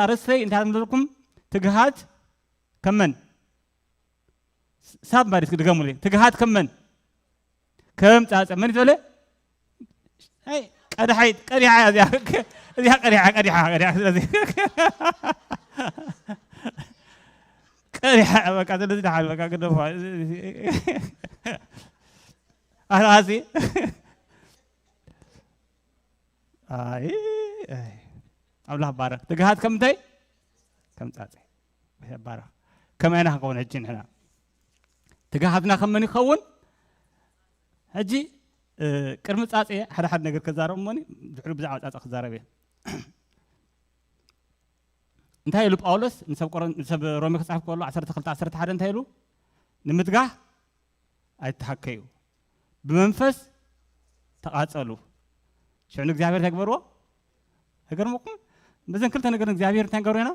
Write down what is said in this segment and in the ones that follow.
ኣርእስተይ እንታይ ኣለኩም? ትግሃት ከመን ሳብ ማሪ እስኪ ድገሙልኝ። ትግሃት ከመን ከም ጻጸ መን ይትበለ? ኣይ ቀድሓይ ቀዲሓ እዚኣ እዚኣ ቀዲሓ ቀዲሓ ቀዲሓ ስለዚ ቀዲሓ በቃ ስለዚ ደሓን በቃ ግደፎ። ኣራሲ ኣይ ኣይ ኣምላኽ ባረክ። ትግሃት ከምታይ ከም ጻጸ ባረክ። ከመይና ክንከውን ሕጂ ንሕና ትግሃትና ከመን ይኸውን? ሕጂ ቅድሚ ጻጸ ሓደ ሓደ ነገር ከዛረብ እሞኒ ድሕሪ ብዛዕባ ጻጸ ክዛረብ እየ። እንታይ ኢሉ ጳውሎስ ንሰብ ሮሜ ክጻሕፍ ከሎ ዓሰርተ ክልተ ዓሰርተ ሓደ እንታይ ኢሉ? ንምትጋህ ኣይተሃከዩ፣ ብመንፈስ ተቓጸሉ። ሽዑ ንእግዚኣብሔር እንታይ ግበርዎ? ተገርመኩም። በዘን ክልተ ነገር እግዚኣብሔር እንታይ ንገብሮ ኢና?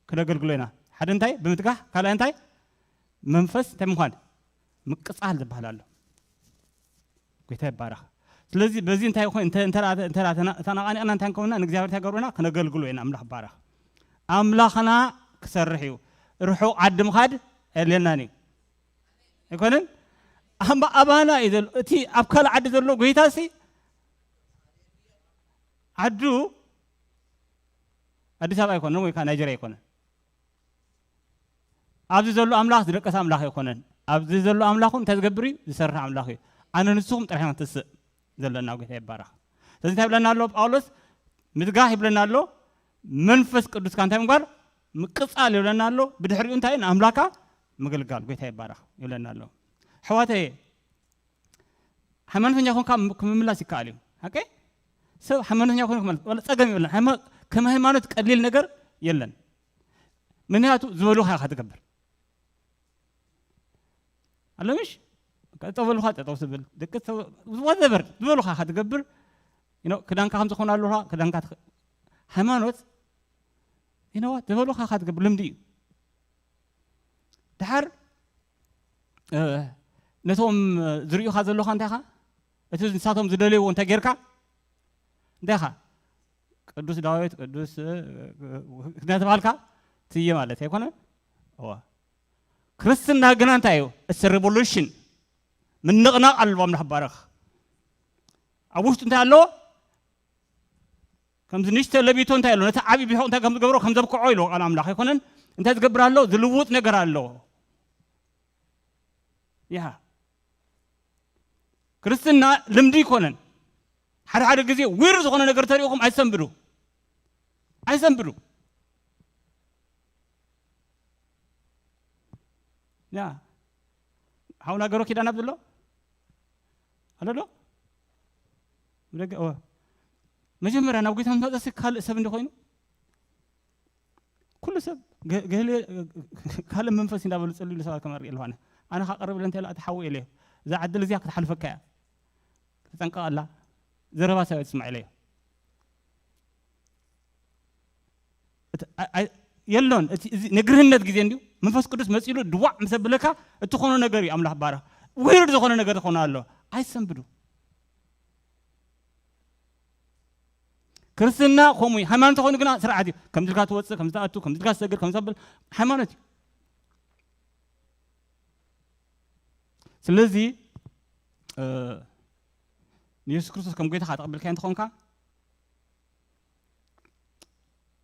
ክነገልግሎ ኢና። ሓደ እንታይ ብምትጋህ፣ ካልኣይ እንታይ መንፈስ እንታይ ምዃን ምቅጻል ዝበሃል ኣሎ። ጎይታ ይባረኽ። ስለዚ በዚ እንታይ ይኾን እንተ እንተ ተናቃኒቅና እንታይ ንከውንና ንእግዚኣብሔር እንታይ ገብርና ክነገልግሎ ኢና። ኣምላኽ ይባረኽ። ኣምላኽና ክሰርሕ እዩ። ርሑቕ ዓዲ ምኻድ ኣየድልየናን እዩ። ኣይኮነን? ኣባ ኣባና እዩ ዘሎ። እቲ ኣብ ካልእ ዓዲ ዘሎ ጎይታ ሲ ዓዱ ኣዲስ ኣበባ ኣይኮነን ወይ ከዓ ናይጀርያ ኣይኮነን። ኣብዚ ዘሎ ኣምላኽ ዝደቀሰ ኣምላኽ ኣይኮነን። ኣብዚ ዘሎ ኣምላኽ እንታይ ዝገብር እዩ? ዝሰርሕ ኣምላኽ እዩ። ኣነ ንስኹም ጥራሕ ኢና ንትስእ ዘለና። ጎይታ ይባረኽ። ስለዚ እንታይ ይብለና ኣሎ ጳውሎስ? ምትጋህ ይብለና ኣሎ። መንፈስ ቅዱስካ እንታይ ምግባር? ምቅጻል ይብለና ኣሎ። ብድሕሪኡ እንታይ ንኣምላካ ምግልጋል። ጎይታ ይባረኽ ይብለና ኣሎ። ኣሕዋተየ ሃይማኖተኛ ኮንካ ክምምላስ ይከኣል እዩ። ኦኬ ሰብ ሃይማኖተኛ ኮይኑ ክመልስ ወላ ጸገም ይብለን። ከም ሃይማኖት ቀሊል ነገር የለን። ምክንያቱ ዝበሉኻ ኢኻ ትገብር። ኣሎ ምሽ ጠጠው በሉኻ ጠጠው ትብል ደቂ whatever ዝበሉኻ ኢኻ ትገብር። ክዳንካ ከም ዝኾነ ኣለኻ ክዳንካ ሃይማኖት ዝበሉኻ ኢኻ ትገብር ልምዲ እዩ። ድሓር ነቶም ዝርእዩኻ ዘለኻ እንታይ ኢኻ እቲ ንሳቶም ዝደለይዎ እንታይ ጌርካ እንታይ ኢኻ ቅዱስ ዳዊት ቅዱስ እናተባሃልካ ትየ ማለት ኣይኮነ። እዋ ክርስትና ግና እንታይ እዩ? እስ ሬቮሉሽን ምንቕናቕ ኣለዎ። ኣምላኽ ባረኽ። ኣብ ውሽጡ እንታይ ኣለዎ? ከምዚ ንሽተ ለቢቶ እንታይ ኣሎ ነቲ ዓብዪ ብሕቕ እንታይ ከም ዝገብሮ ከም ዘብክዖ ኢልዎ ቃል ኣምላኽ ኣይኮነን። እንታይ ዝገብር ኣሎ? ዝልውጥ ነገር ኣሎ። ያ ክርስትና ልምዲ ኣይኮነን። ሓደ ሓደ ግዜ ዊር ዝኾነ ነገር ተሪእኹም ኣይሰንብዱ ኣይሰንብዱ። ያ ሓውና ገሮ ኪዳን ኣብ ዘሎ ኣሎ ዶ? ብደገ እወ መጀመርያ ናብ ጎይታ ምስ መጸሲ ካልእ ሰብ እንዲ ኮይኑ ኩሉ ሰብ ገ- ገለ ካልእ መንፈስ እንዳበሉ ጸልሉ ሰባት ከመርኢ ኣለዋነ ኣነ ካቀርብ ኢለ እንተ እቲ ሓዊ ኢለ እዛ ዕድል እዚኣ ክትሓልፈካ እያ ተጠንቀቐላ ዘረባ ሰብ ትስማዕ ኢለዮ የሎን። እቲ እዚ ንግርህነት ግዜ እንድዩ መንፈስ ቅዱስ መፂሉ ድዋዕ ምስ ኣብለካ እትኾኖ ነገር እዩ። ኣምላኽ ባረኽ። ዊርድ ዝኾነ ነገር ዝኾነ ኣሎ። ኣይሰንብዱ። ክርስትና ከምኡ እዩ። ሃይማኖት ተኾይኑ ግና ስርዓት እዩ። ከምዚ ኢልካ ትወፅእ፣ ከምዚ ትኣቱ፣ ከምዚ ኢልካ ትሰግድ፣ ከምዚ ተብል ሃይማኖት እዩ። ስለዚ ንየሱስ ክርስቶስ ከም ጎይታኻ ተቐቢልካዮ እንተኾንካ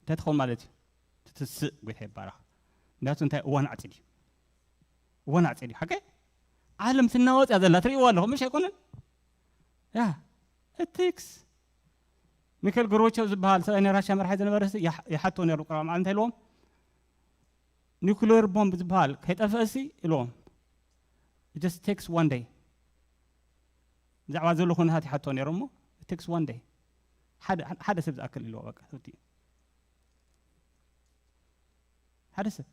እንታይ ትኸውን ማለት እዩ? ትትስእ። ጎይታ ይባረኽ። ምክንያቱ እንታይ እዋን ዓፂድ እዩ። እዋን ዓፂድ እዩ። ሓቀይ ዓለም ትናወፅ እያ ዘላ ትርእይዋ ኣለኹም ምሽ ኣይኮነን? ያ እቲክስ ሚካኤል ጎርባቸቭ ዝበሃል ሰብኣይ ናይ ራሽያ መርሓይ ዝነበረ ይሓቶ ነሩ ቅራም እንታይ ኢልዎም ኒኩሌር ቦምብ ዝበሃል ከይጠፍአሲ ኢልዎም just takes one day ብዛዕባ ዘሎ ኩነታት ይሓቶ ነይሮም እሞ takes one day ሓደ ሰብ ዝኣክል ኢልዎ በቃ ሓደ ሰብ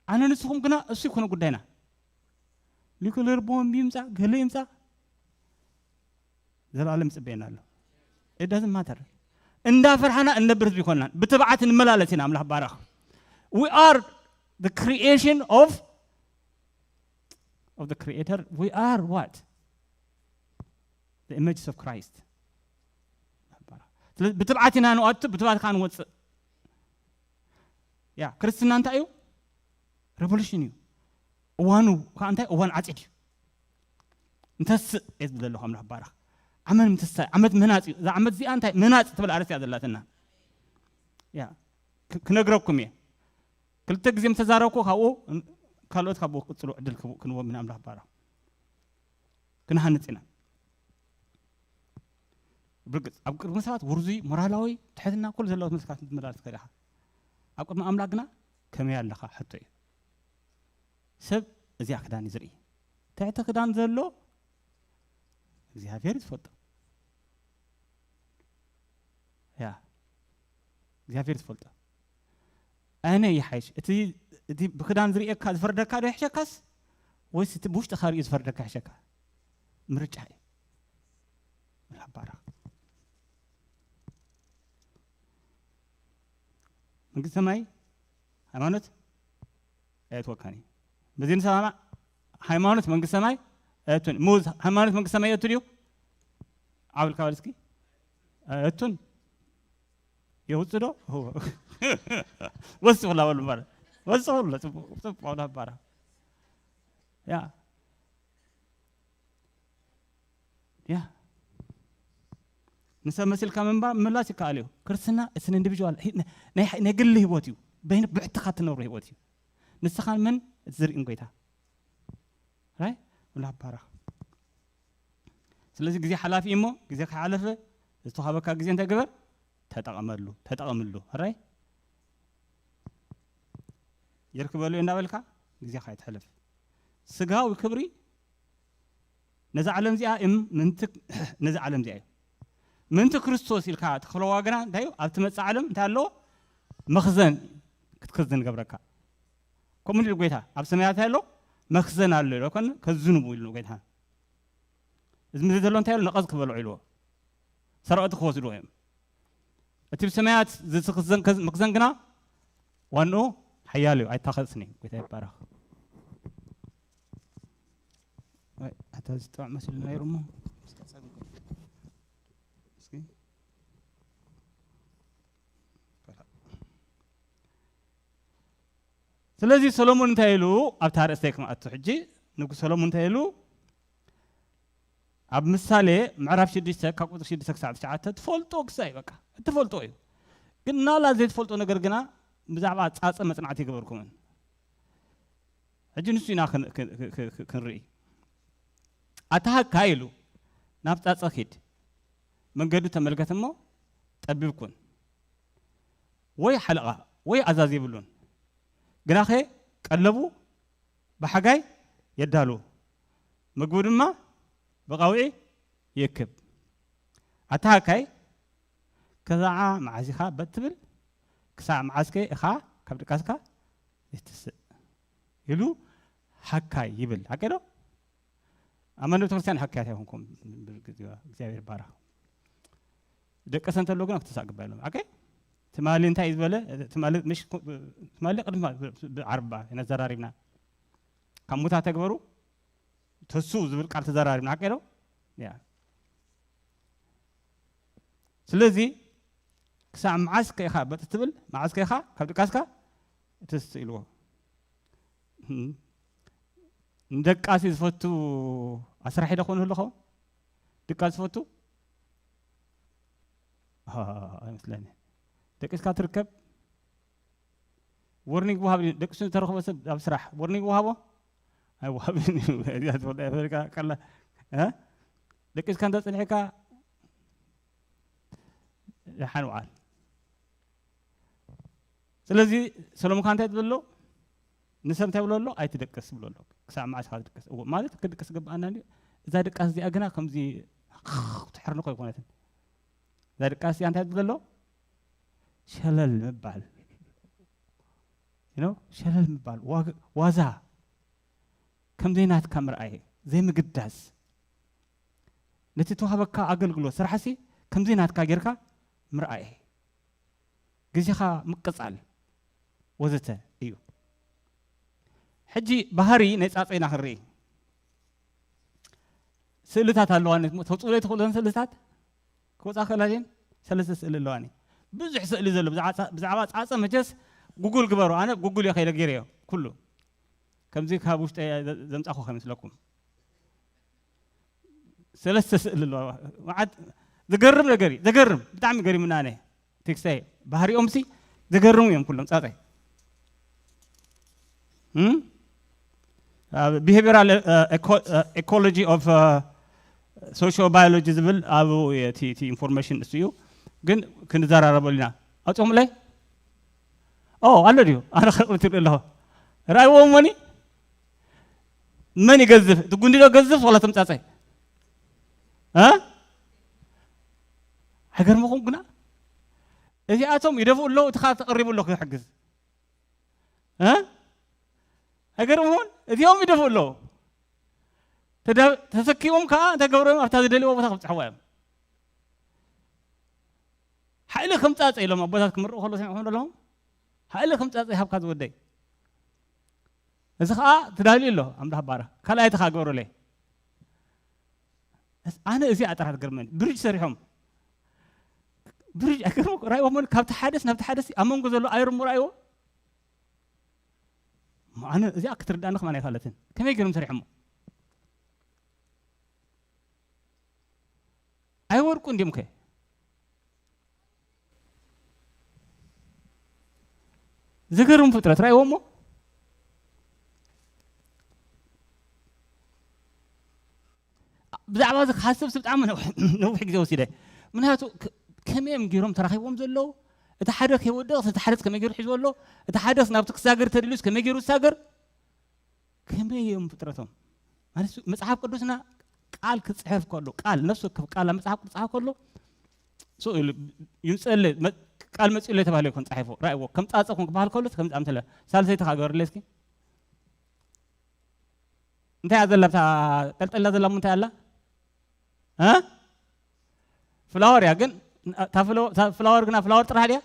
ኣነ ንስኹም ግና እሱ ይኮነ ጉዳይና ኒኩሌር ቦምብ ይምፃ ገለ ይምፃ ዘላለም ይፅበየና ኣሎ። It doesn't matter። እንዳ ፈርሓና እነብር ህዝቢ ይኮንናን ብትብዓት እንመላለስ ኢና። ኣምላኽ ባረኽ። We are the creation of of the creator. We are what? The images of Christ. ብትብዓት ኢና ንኣቱ፣ ብትብዓት ከዓ ንወፅእ። ያ ክርስትና እንታይ እዩ? ሬቮሉሽን እዩ። እዋኑ ከዓ እንታይ? እዋን ዓፂድ እዩ። እንተስእ እየ ዝብል ዘለኹ። ኣምላኽ ባረኽ። ዓመት ምትሳእ፣ ዓመት ምህናፅ እዩ። እዛ ዓመት እዚኣ እንታይ? ምህናፅ ትብል ኣርእስቲ እያ ዘላትና። ያ ክነግረኩም እየ። ክልተ ግዜ ምተዛረብኩ ካብኡ ካልኦት ካብኡ ክፅሉ ዕድል ክንዎም ኢና። ኣምላኽ ባረኽ። ክንሃንፅ ኢና። ብርግፅ ኣብ ቅድሚ ሰባት ውርዙይ ሞራላዊ ትሕትና ኩሉ ዘለዎ መስካት ትመላለስ ከለኻ፣ ኣብ ቅድሚ ኣምላኽ ግና ከመይ ኣለኻ ሕቶ እዩ። ሰብ እዚኣ ክዳን እዩ ዝርኢ። ትሕቲ ክዳን ዘሎ እግዚኣብሔር ዝፈልጦ። ያ እግዚኣብሔር ዝፈልጦ። ኣነ ይሓይሽ። እቲ እቲ ብክዳን ዝርእየካ ዝፈርደካ ዶ ይሕሸካስ ወይስ እቲ ብውሽጥኻ ርእዩ ዝፈርደካ ይሕሸካ? ምርጫ እዩ። ኣባራ መንግስቲ ሰማይ ሃይማኖት ኣየትወካን እዩ። በዚ ንሰማማዕ። ሃይማኖት መንግስቲ ሰማይ ኣየቱን። ሙዝ ሃይማኖት መንግስቲ ሰማይ የቱ ድዩ? ዓብልካ በል እስኪ። ኣየቱን። የውፅ ዶ? ወስኹላ በሉ። ወስኹላ። ፅቡቅ በሉ። ኣባራ ያ ያ ንሰብ መሲልካ ምንባር ምላስ ይከኣል እዩ። ክርስትና it's an individual፣ ናይ ግሊ ህይወት እዩ። በይን ብሕትኻ ትነብሩ ህይወት እዩ። ንስኻን ምን? እቲ ዝርእን ጎይታ ራይ። ላባራ ስለዚ ግዜ ሓላፊ እሞ ግዜ ከሓለፈ ዝተዋሃበካ ግዜ እንታይ ግበር? ተጠቐመሉ፣ ተጠቐምሉ። ራይ የርክበሉ እንዳበልካ ግዜኻ ይትሕልፍ። ስጋዊ ክብሪ ነዛ ዓለም እዚኣ እም ምንቲ ነዛ ዓለም እዚኣ እዩ። ምንቲ ክርስቶስ ኢልካ ትኽለዋ ግና እንታይ እዩ? ኣብ ትመጽእ ዓለም እንታይ ኣለዎ? መኽዘን ክትከዝን ገብረካ። ከምኡ ኢሉ ጎይታ ኣብ ሰማያት ኣሎ መኽዘን ኣሎ ኢሉ ኮን ከዝንቡ ኢሉ ጎይታ። እዚ ምድሪ ዘሎ እንታይ ኢሉ ነቐዝ ክበልዑ ኢልዎ። ሰረቕቲ ክወስድዎ እዮም። እቲ ብሰማያት ዝትኽዘን ከዝ- መኽዘን ግና ዋንኡ ሓያል እዩ። ኣይታኸስኒ። ጎይታ ይባረኽ። ወይ ኣታ ዝጥዕ መሲሉ ነይሩ እሞ እስኪ ስለዚ ሰሎሞን እንታይ ኢሉ ኣብታ ርእሰይ ክምኣቱ ሕጂ ንጉስ ሰሎሞን እንታይ ኢሉ ኣብ ምሳሌ ምዕራፍ ሽዱሽተ ካብ ቁፅሪ ሽዱሽተ ክሳዕ ትሽዓተ ትፈልጦ ክሳይ በቃ እትፈልጦ እዩ። ግን ናላ ዘይትፈልጦ ነገር ግና ብዛዕባ ፃፀ መፅናዕቲ ይገበርኩምን። ሕጂ ንሱ ኢና ክን- ክን- ክን- ክን- ክንርኢ። ኣታ ሃካይ ኢሉ ናብ ፃፀ ኪድ መንገዱ ተመልከት እሞ ጠቢብ ኩን። ወይ ሓለቓ ወይ ኣዛዚ የብሉን። ግናኸ ቀለቡ ብሓጋይ የዳሉ፣ ምግቡ ድማ ብቐውዒ ይእክብ። ኣታ ሃካይ ክሳዕ መዓስ ኢኻ በጥ ትብል? ክሳዕ መዓስከ ኢኻ ካብ ድቃስካ ዘይትስእ? ኢሉ ሃካይ ይብል። ሓቂ ዶ? ኣብ መንበሪ ቤተክርስትያን ሃካያት ኣይኮንኩም። እግዚኣብሔር ባረኽ። ደቀሰ እንተሎ ግን ክትሳእ ግባ የሎም። ሓቂ ትማሊ እንታይ እዩ ዝበለ? ትማሊ ምሽ ትማሊ ቅድሚ ትማሊ ብዓርባ ኢና ዘራሪብና። ካብ ሙታ ተግበሩ ተሱ ዝብል ቃል ተዘራሪብና። ሓቂ ዶ? ያ ስለዚ ክሳዕ መዓስ ከ ኢኻ በጥ ትብል? መዓስ ከ ኢኻ ካብ ድቃስካ ትስእ ኢልዎ። እም። ንደቃሲ ዝፈቱ ኣስራሒ ዶ ክኾኑ ኣለኹ? ድቃስ ዝፈቱ? ኣሃ፣ ኣይመስለኒ። ደቂስካ ትርከብ? ወርኒንግ ወሃብ ደቂሱ ዝተረኽበ ሰብ ኣብ ስራሕ ወርኒንግ ወሃቦ? ኣይወሃብን እዩ። እዚኣ ትፈልጣ እያ፣ ፈሪቃ ቀላ። እ? ደቂስካ እንተ ጽኒሕካ ደሓን ውዓል። ስለዚ ሰሎሞን ከኣ እንታይ ትብል ኣሎ? ንሰብ እንታይ ብሎ ኣሎ? ኣይትደቅስ ብሎ ኣሎ። ክሳብ መዓስ ኢኻ ትድቅስ? እዎ፣ ማለት ክድቅስ ዝግብኣና እንድዩ። እዛ ድቃስ እዚኣ ግና ከምዚ ክትሕርንኾ ኣይኮነትን። እዛ ድቃስ እዚኣ እንታይ ትብል ኣሎ? ሸለል ምባል። You know? ሸለል ምባል፣ ዋግ- ዋዛ። ከም ዘይናትካ ምርኣይ፣ ዘይምግዳስ። ነቲ ተዋህበካ ኣገልግሎት ስራሕሲ ከም ዘይናትካ ጌርካ ምርኣይ። ግዜኻ ምቅጻል ወዘተ እዩ። ሕጂ ባህሪ ናይ ጻጸ ኢና ክንርኢ። ስእልታት ኣለዋ፣ ተውጽኡለይ ትኽእሉ እዘን ስእልታት ክወጻ ክእላ ድየን? ሰለስተ ስእሊ ኣለዋኒ። ብዙሕ ስእሊ ዘሎ ብዛዕባ ፃፀ መቸስ ጉጉል ግበሩ። ኣነ ጉጉል እየ ከይለ ገይረዮ ኩሉ ከምዚ ካብ ውሽጠ ዘምፃኹ ከይመስለኩም። ሰለስተ ስእሊ ኣለዋ። መዓት ዝገርም ነገር እዩ። ዘገርም ብጣዕሚ ገሪሙና። ኣነ ቴክስታይ ባህሪኦም ሲ ዘገርሙ እዮም ኩሎም ፃፀይ። Behavioral Ecology of Social Biology ዝብል ኣብ እቲ ኢንፎርሜሽን እሱ እዩ። ግን ክንዘራረበሉ ኢና። ኣውፅኦምለይ ኣሎ ድዩ? ኣነ ክርኢ ኣለኹ። ራእይዎ እሞኒ መን ይገዝፍ? እቲ ጉንዲ ዶ ገዝፍ ዋላ ተምጻጸ? እ? ኣይገርመኹም ግና እዚኣቶም ይደፍኡ ኣለዉ፣ እቲ ኻብ ተቐሪቡ ኣሎ ክሕግዝ። እ? ኣይገርምኹምን? እዚኦም ይደፍኡ ኣለዉ። ተዳ-፣ ተሰኪሞም ከኣ እንታይ ገብሮም ኣብታ ዝደልይዎ ቦታ ክብጽሕዋ እዮም። ሓይሊ ክምጻጸ ኢሎም ኣቦታት ክምርቑ ከለዉ ሰሚዕኹም ዶ ኣለኹም? ሓይሊ ክምጻጸ ይሃብካ ዝወደይ። እዚ ኸኣ ተዳልዩ ኣሎ ኣምላኽ ባራ። ካልኣይ ተኻ ግበሩለይ። እስ-፣ ኣነ እዚኣ ጥራሕ ትገርመኒ። ብሪጅ ሰሪሖም። ብሪጅ ኣይገርመኩ-፣ ራእይዎ እሞ ካብቲ ሓደስ ናብቲ ሓደስ ኣብ መንጎ ዘሎ ኣይርሞ ራእይዎ። እሞ ኣነ እዚኣ ክትርዳእኒ ከማን ኣይካለትን። ከመይ ገይሮም ሰሪሖሞ? ኣይወድቁ እንዲዮም ከ? ዝገርም ፍጥረት ራእይዎ እሞ ብዛዕባ እዚ ክሓስብ ብጣዕሚ ነዊሕ፣ ነዊሕ ግዜ ወሲደ። ምክንያቱ ከ-፣ ከመይ እዮም ገይሮም ተራኺቦም ዘለዉ? እቲ ሓደ ከይወድቕስ፣ እቲ ሓደስ ከመይ ገይሩ ሒዝዎ ኣሎ? እቲ ሓደስ ናብቲ ክሳገር ተደልዩስ ከመይ ገይሩ ዝሳገር? ከመይ እዮም ፍጥረቶም? ማለት መጽሓፍ ቅዱስና ቃል ክጽሕፍ ከሎ፣ ቃል፣ ነፍሲ ወከፍ ቃል ኣብ መጽሓፍ ቅዱስ ክጽሓፍ ከሎ፣ ስቕ ኢሉ ይምጸለ፣ መ-፣ ቃል መጺኡለ ተባሂሉ ኣይኮን ጻሒፉ። ራእይዎ፣ ከም ጻጸ ኮን ክበሃል ከሎ፣ ከም ጻምተለ። ሳልሰይቲ ከኣ ገበርለይ እስኪ። እንታይ እያ ዘላ? እታ ጠልጠላ ዘላ እሞ እንታይ ኣላ? እ? ፍላወር እያ፣ ግን እታ ፍሎ-፣ እታ ፍላወር ግና ፍላወር ጥራሕ ድያ?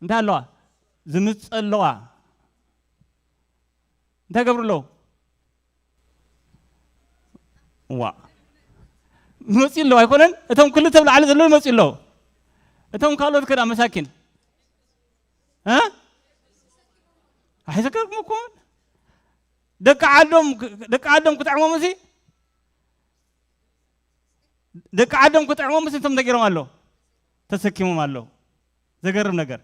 እንታይ ኣለዋ? ዝምጸ ኣለዋ። እንታይ ገብሩ ኣለዉ? ዋ። መጺኡ ኣለዉ ኣይኮነን? እቶም ክልተ ኣብ ላዕሊ ዘለዉ መጺኡ ኣለዉ። እቶም ካልኦት ከዳ መሳኪን? እ? ኣይዘከርኩም እኮ። ደቂ ዓዶም፣ ደቂ ዓዶም ክጥዕሞም እዚ፣ ደቂ ዓዶም ክጥዕሞም እዚ እንቶም እንታይ ገይሮም ኣለዉ? ተሰኪሞም ኣለዉ። ዘገርም ነገር።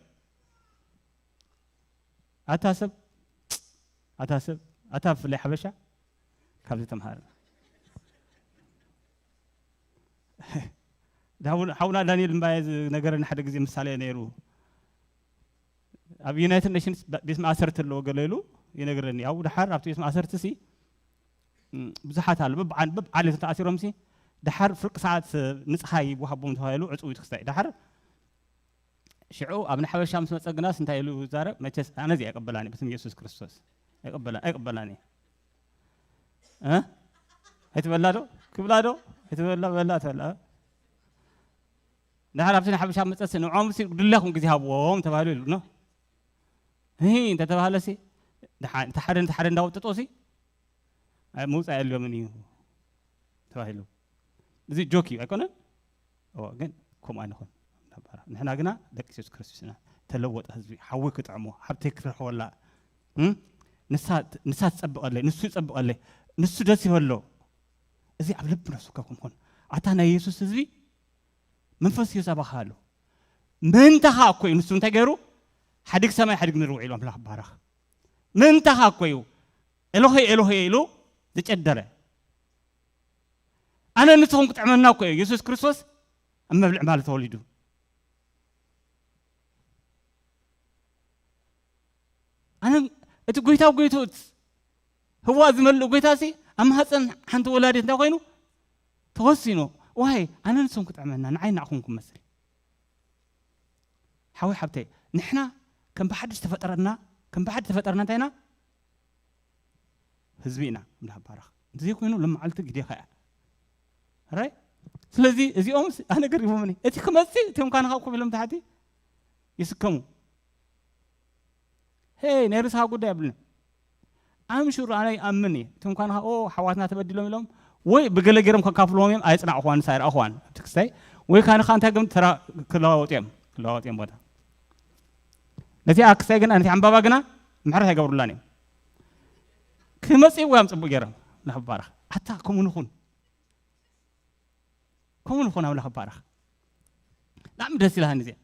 ኣታ ሰብ፣ ኣታ ሰብ፣ ኣታ ብፍላይ ሓበሻ ካብዚ ተምሃር። ዳውን-፣ ሓውና ዳንኤል እምባየ ዝነገረኒ ሓደ ግዜ ምሳሌ ነይሩ። ኣብ ዩናይትድ ኔሽንስ ባ-፣ ቤት ማእሰርቲ ኣለዎ ገለ ኢሉ ይነግረኒ። ኣብኡ ደሓር ኣብቲ ቤት ማእሰርቲ ሲ፣ እም፣ ብዙሓት ኣለዉ። በብዓን-፣ በብዓሌት ተኣሲሮም ሲ፣ ደሓር ፍርቂ ሰዓት ንጽሃይ ይወሃቦም ተባሂሉ ዕጹው እዩ እቲ ክስታይ። ደሓር ሽዑ ኣብ ንሓበሻ ምስ መጸ ግናስ እንታይ ኢሉ ይዛረብ? መቸስ ኣነ እዚ ኣይቅበላን እየ፣ ብስም ኢየሱስ ክርስቶስ። ኣይቅበላ-፣ ኣይቅበላን እየ። እ? ኣይትበላ ዶ? ክብላ ዶ? ኣይትበላ፣ በላ ትበላ። ደሓር ኣብቲ ንሓበሻ መጸሲ ንዖም ሲ ድላኹም ግዜ ሃብዎም ተባሂሉ ኢሉ፣ ኖ? እሂ፣ እንተ ተባሃለ ሲ፣ ደሓ-፣ እቲ ሓደ፣ እቲ ሓደ እንዳወጠጦ ሲ፣ ኣይ፣ ምውጻእ የልዮምን እዩ ተባሂሉ። እዚ ጆክ እዩ፣ ኣይኮነን? እዎ፣ ግን ከምኡ ኣይንኹን። ንሕና ግና ደቂ የሱስ ክርስቶስ ኢና። ተለወጠ ህዝቢ፣ ሓዊ ክጥዕሞ፣ ሃብቲ ክርሕወላ። እም? ንሳ፣ ንሳ ትጸብቐለይ፣ ንሱ ይጸብቐለይ፣ ንሱ ደስ ይበሎ። እዚ ኣብ ልቢ ነፍሱ ከኩም ኩን። ኣታ ናይ የሱስ ህዝቢ፣ መንፈስ የሱስ ኣባኻ ኣሎ። ምእንታኻ እኮ እዩ ንሱ እንታይ ገይሩ? ሓዲግ ሰማይ ሓዲግ ምድሪ ውዒሉ ኣምላኽ ባረኽ። ምእንታኻ እኮ እዩ ኤሎሄ ኤሎሄ ኢሉ ዝጨደረ። ኣነ ንስኹም ክጥዕመና እኮ እዩ የሱስ ክርስቶስ ኣብ መብልዕ ማል ተወሊዱ። ኣነ እቲ ጎይታ ጎይቶት ህዋ ዝመልእ ጎይታ ሲ ኣብ ማህፀን ሓንቲ ወላዲት እንታይ ኮይኑ ተወሲኑ። ዋይ ኣነ ንስኹም ክጥዕመና ንዓይ ናዕኹም ክመስል። ሓወይ ሓብተይ ንሕና ከም ብሓድሽ ተፈጠረና፣ ከም ብሓድሽ ተፈጠርና እንታይ ኢና? ህዝቢ ኢና። ኣምላኽ ይባረኽ። እንተዘይኮይኑ ሎም መዓልቲ ግዴኻ እያ። ራይ ስለዚ እዚኦም ኣነ ገሪሞምኒ። እቲ ክመፅእ እቶም ካንኻ ኮፍ ኢሎም ታሕቲ ይስከሙ። ሄይ ናይ ርስኻ ጉዳይ የብልኒ። ኣምሹር ኣነ ይኣምን እየ። እቶም ካንኻ ኦ ሓዋትና ተበዲሎም ኢሎም ወይ ብገለ ገይሮም ከካፍልዎም እዮም ኣይፅናዕኹዋን ሳይረኣኹዋን ኣብቲ ክስታይ ወይ ካን ከኣ እንታይ ገም ተራ ክለዋወጡ እዮም ክለዋወጡ እዮም ቦታ ነቲ ኣክሳይ ግና ነቲ ዕምባባ ግና ምሕረት ኣይገብሩላን እዮም። ክመጽእዎ እዮም ጽቡቅ ገይሮም። ኣምላኽ ይባረኽ። ኣታ ከምኡ ንኹን ከምኡ ንኹን ኣምላኽ ይባረኽ። ብጣዕሚ ደስ ኢላሃኒ እዚኣ።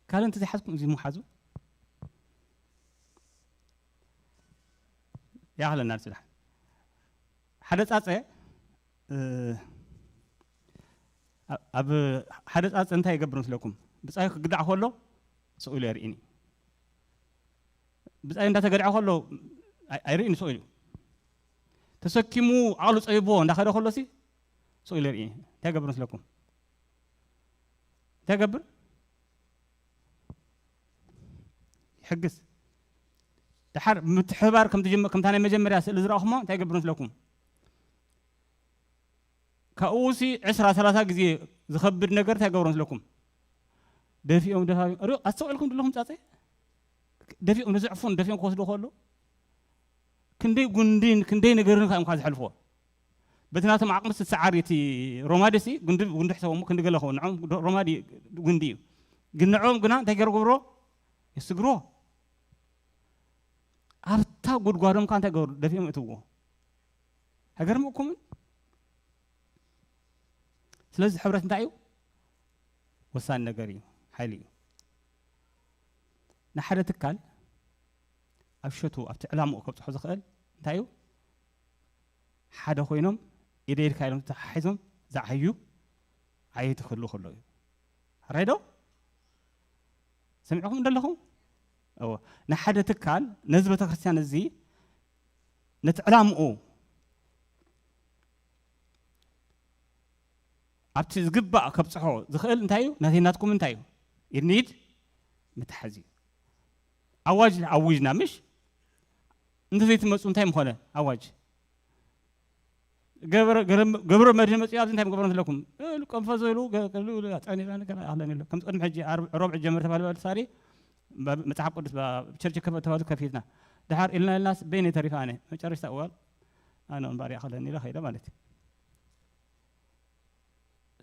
ካልእ እንተዘይሓዝኩም እዚ ምሓዙ ይኣኽለና። ስራሕ ሓደ ጻጸ ኣብ ሓደ ጻጸ እንታይ ይገብር ምስለኩም? ብጻይ ክግዳዕ ከሎ ስቕ ኢሉ የርእኒ። ብጻይ እንዳተገድዐ ከሎ ኣይርእኒ ስቕ ኢሉ ተሰኪሙ ዓቕሉ ጸቢቦ እንዳኸደ ከሎሲ ስቕ ኢሉ የርእኒ። እንታይ ይገብር ምስለኩም? እንታይ ይገብር? ይሕግዝ። ድሓር ምትሕባር ከምታ ናይ መጀመርያ ስእሊ ዝረኣኹሞ እንታይ ይገብር ምስለኩም? ካብኡ ሲ ዕስራ ሰላሳ ግዜ ዝኸብድ ነገር እንታይ ገብሮ ምስለኩም? ደፊኦም ደፋፊኦም ሪኦ ኣስተውዕልኩም ዘለኹም ጻጸ ደፊኦም ንዘዕፉን ደፊኦም ክወስዱ ከሎ ክንደይ ጉንድን ክንደይ ነገርን ካብ እንኳ ዝሕልፍዎ በቲ ናቶም ዓቕሚ ስትሰዓር እቲ ሮማዲ ሲ ጉንዲ ጉንዲ ሕሰቦም ክንዲ ገለ ኸውን ንዖም ሮማዲ ጉንዲ እዩ። ግን ንዖም ግና እንታይ ገይሩ ገብሮ? የስግርዎ። ኣብታ ጉድጓዶም ከ እንታይ ገብሩ? ደፊኦም እትዎ። ኣይገርመኩምን? ስለዚ ሕብረት እንታይ እዩ? ወሳኒ ነገር እዩ፣ ሓይሊ እዩ። ንሓደ ትካል ኣብ ሸቱ ኣብቲ ዕላምኡ ከብፅሖ ዝኽእል እንታይ እዩ? ሓደ ኮይኖም ኢደ ኢድካ ኢሎም ተተሓሒዞም ዝዓዩ ዓየይቲ ክህልዉ ከለዉ እዩ። ሕራይ ዶ? ሰሚዕኹም እንደለኹም? እዎ። ንሓደ ትካል ነዚ ቤተክርስትያን እዚ ነቲ ዕላምኡ ኣብቲ ዝግባእ ከብፅሖ ዝኽእል እንታይ እዩ? ናተይ ናትኩም እንታይ እዩ? ኢድኒድ ምትሓዝ እዩ። ኣዋጅ ኣዊጅና ምሽ እንተዘይትመፁ እንታይ ምኾነ ኣዋጅ? ገብረ መድህን መፅኡ ኣብዚ እንታይ ምገብሮ ዘለኩም? ቀንፈ ዝበሉ ጠኒራ ነገር ኣለን የለ ከምዚ ቅድሚ ሕጂ ሮብዕ ጀመር ተባለ ባል ሳሪ መፅሓፍ ቅዱስ ቸርች ከፈት ተባሉ ከፊትና ድሓር ኢልና ኢልናስ በይነ ተሪፋ ኣነ መጨረሽታ እዋል ኣነ እምባር ይኣኸለኒ ኢለ ከይደ ማለት እዩ።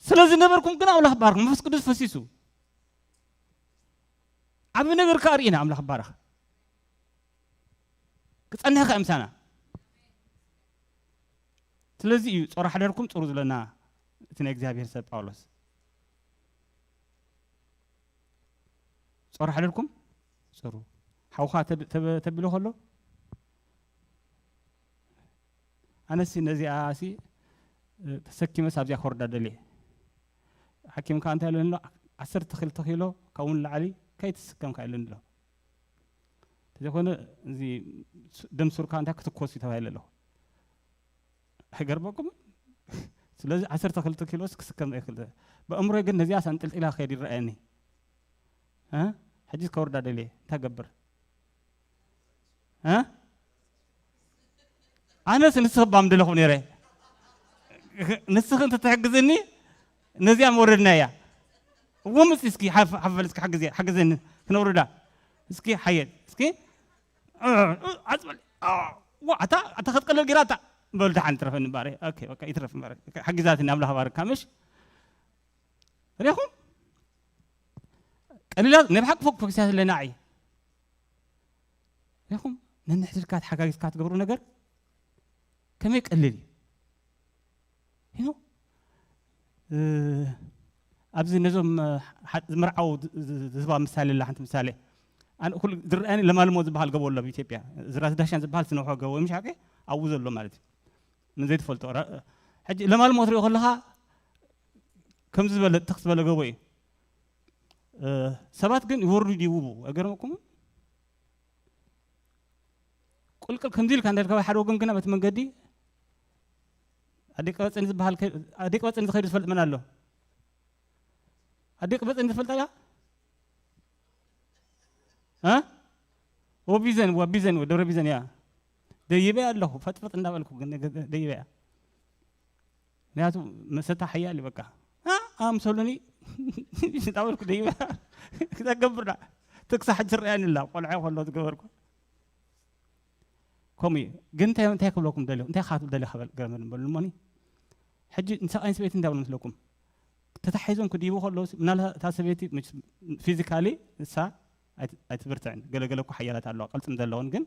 ስለ ዝነበርኩም ግን ኣምላኽ ባርክ መንፈስ ቅዱስ ፈሲሱ ዓብ ነገር ከኣ ርኢና ኣምላኽ ባረኽ ክጸንሕ ከ ምሳና ስለዚ እዩ ጾር ሓደርኩም ጽሩ ዝለና እቲ ናይ እግዚኣብሔር ሰብ ጳውሎስ ጾር ሓደርኩም ጽሩ ሓውኻ ተቢሎ ከሎ ኣነሲ ነዚኣ ሲ ተሰኪመስ ኣብዚኣ ከወርዳ ደልየ ሓኪም ከዓ እንታይ ኢለን ኣሎ ዓሰርተ ክልተ ኪሎ ካብኡ ንላዕሊ ከይትስከም ከዓ ኢለን ኣሎ እንተዘይኮነ እዚ ደም ሱርካ እንታይ ክትኮስ እዩ ተባሂለ ኣለኹ ኣይገርመኩም ስለዚ ዓሰርተ ክልተ ኪሎስ ክስከም ይክል በእምሮይ ግን ነዚኣ ሳንጥልጢላ ክኸድ ይረኣየኒ ሕጂ ከወርዳ ደልየ እንታይ ገብር ኣነስ ንስኺ ባም ደለኹ ነይረ ንስኺ እንተ ትሕግዝኒ ነዚኣ መውረድና እያ እዎ ምፅ እስኪ ሓፈል እስኪ ሓግዘ ሓግዘኒ ክነውርዳ እስኪ ሓየት እስኪ ኣፅበል ኣታ ኣታ ክትቀለል ጌራ ኣታ በል ደሓን ትረፈኒ ባረ ይትረፍ ሓጊዛትኒ ኣምላኽ ባርካ ምሽ ሪኹም ቀሊላት ናይ ብሓቂ ፎክ ፈክስያ ኣለና ዓይ ሪኹም ነንሕድርካ ተሓጋጊዝካ ትገብሩ ነገር ከመይ ቀልል እዩ ዩ ኣብዚ ነዞም ዝምርዓው ዝህባ ምሳሌ ላ ሓንቲ ምሳሌ ዝረኣኒ ለማልሞ ዝበሃል ገቦ ኣሎ ኣብ ኢትዮጵያ ዝራስ ዳሻን ዝበሃል ስነውሖ ገቦ ምሽ ሓቂ ኣብኡ ዘሎ ማለት እዩ ንዘይትፈልጦ ሕጂ ለማልሞ ትሪኦ ከለኻ ከምዚ ዝበለ ትኽ ዝበለ ገቦ እዩ ሰባት ግን ይወርዱ ይውቡ ኣይገርመኩም ቁልቅል ከምዚ ኢልካ እንዳልካ ሓደ ወገን ግና በቲ መንገዲ ኣዴቀ በፅኒ ዝበሃል ኣዴቀ በፅኒ ዝኸይዱ ዝፈልጥ መን ኣሎ ኣዴቀ በፅኒ ዝፈልጣ እያ ወቢዘን ወቢዘን ደብረ ቢዘን እያ ደይበያ ኣለኹ ፈጥፈጥ እንዳበልኩ ደይበያ ምክንያቱ መሰታ ሓያል እዩ በቃ ኣምሰሉኒ እንዳበልኩ ደይበያ ክተገብርና ትክሳ ሕጂ ርኣያኒ ላ ቆልዓ ከሎ ዝገበርኩ ከምኡ እዩ ግን እንታይ እንታይ ክብለኩም ደልዩ እንታይ ካትብል ደልዩ ከበል ገረመ ንበሉ እሞኒ ሕጂ ንሰብኣይን ሰበይትን እንታይ ይብሉ መስለኩም? ተታሒዞም ክድይቡ ከለዉ፣ ምናልባት እታ ሰበይቲ ፊዚካሊ ንሳ ኣይት- ኣይትብርትዕን፣ ገለገለ እኮ ሓያላት ኣለዋ፣ ቅልፅም ዘለውን፣ ግን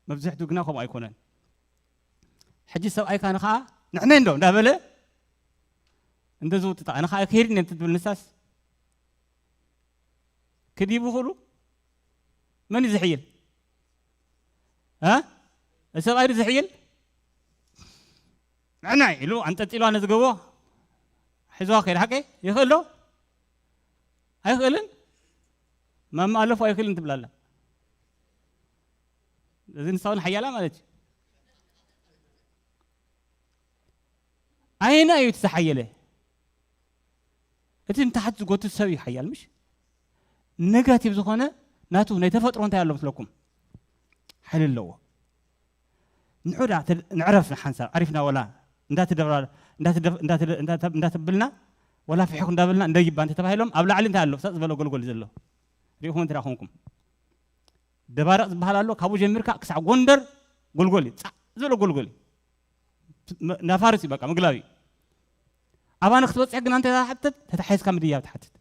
መብዝሕቱ ግና ከምኡ ኣይኮነን። ሕጂ ሰብኣይካ ንኸዓ ንሕነ እንዶ እንዳበለ እንደ ዝውጥጣ ንኸዓ ክሄድ እየ ትብል ንሳስ ክድይቡ ክእሉ መን እዩ ዝሕይል? እ ሰብኣይ ድዩ ዝሕይል? ንዕናይ ኢሉ ኣንጠልጢልዋ ነዚ ገቦ ሒዝዋ ከይድ ሓቂ ይኽእል ዶ? ኣይኽእልን። ማማ ኣለፎ ኣይኽእልን ትብላላ። እዚ ንሳውን ሓያላ ማለት እዩ። ኣይና እዩ እቲ ዝሓየለ? እቲ ንታሕቲ ዝጎትት ሰብ እዩ ሓያል፣ ምሽ? ነጋቲቭ ዝኾነ ናቱ ናይ ተፈጥሮ እንታይ ኣሎ መስለኩም? ሓይሊ ኣለዎ። ንዑዳ ንዕረፍ ንሓንሳብ ዓሪፍና ወላ እንዳተደብራ እንዳተደፍ- እንዳተደ- እንዳተ- እንዳተብልና ወላ ፍሕኹ እንዳበልና እንደይባ እንተተባሂሎም ኣብ ላዕሊ እንታይ ኣሎ? ሰጥ ዝበለ ጎልጎል ዘሎ ሪኢኹም እንተ ዳኹምኩም ደባርቕ ዝበሃል ኣሎ። ካብኡ ጀሚርካ ክሳዕ ጎንደር ጎልጎል እዩ። ጻዕ ዝበለ ጎልጎል እዩ። መ- ናፋርስ እዩ በቃ ምግላብ እዩ። ኣባና ክትበጽሕ ግን እንተ ሓትት ተታሒዝካ ምድያብ ትሓትት።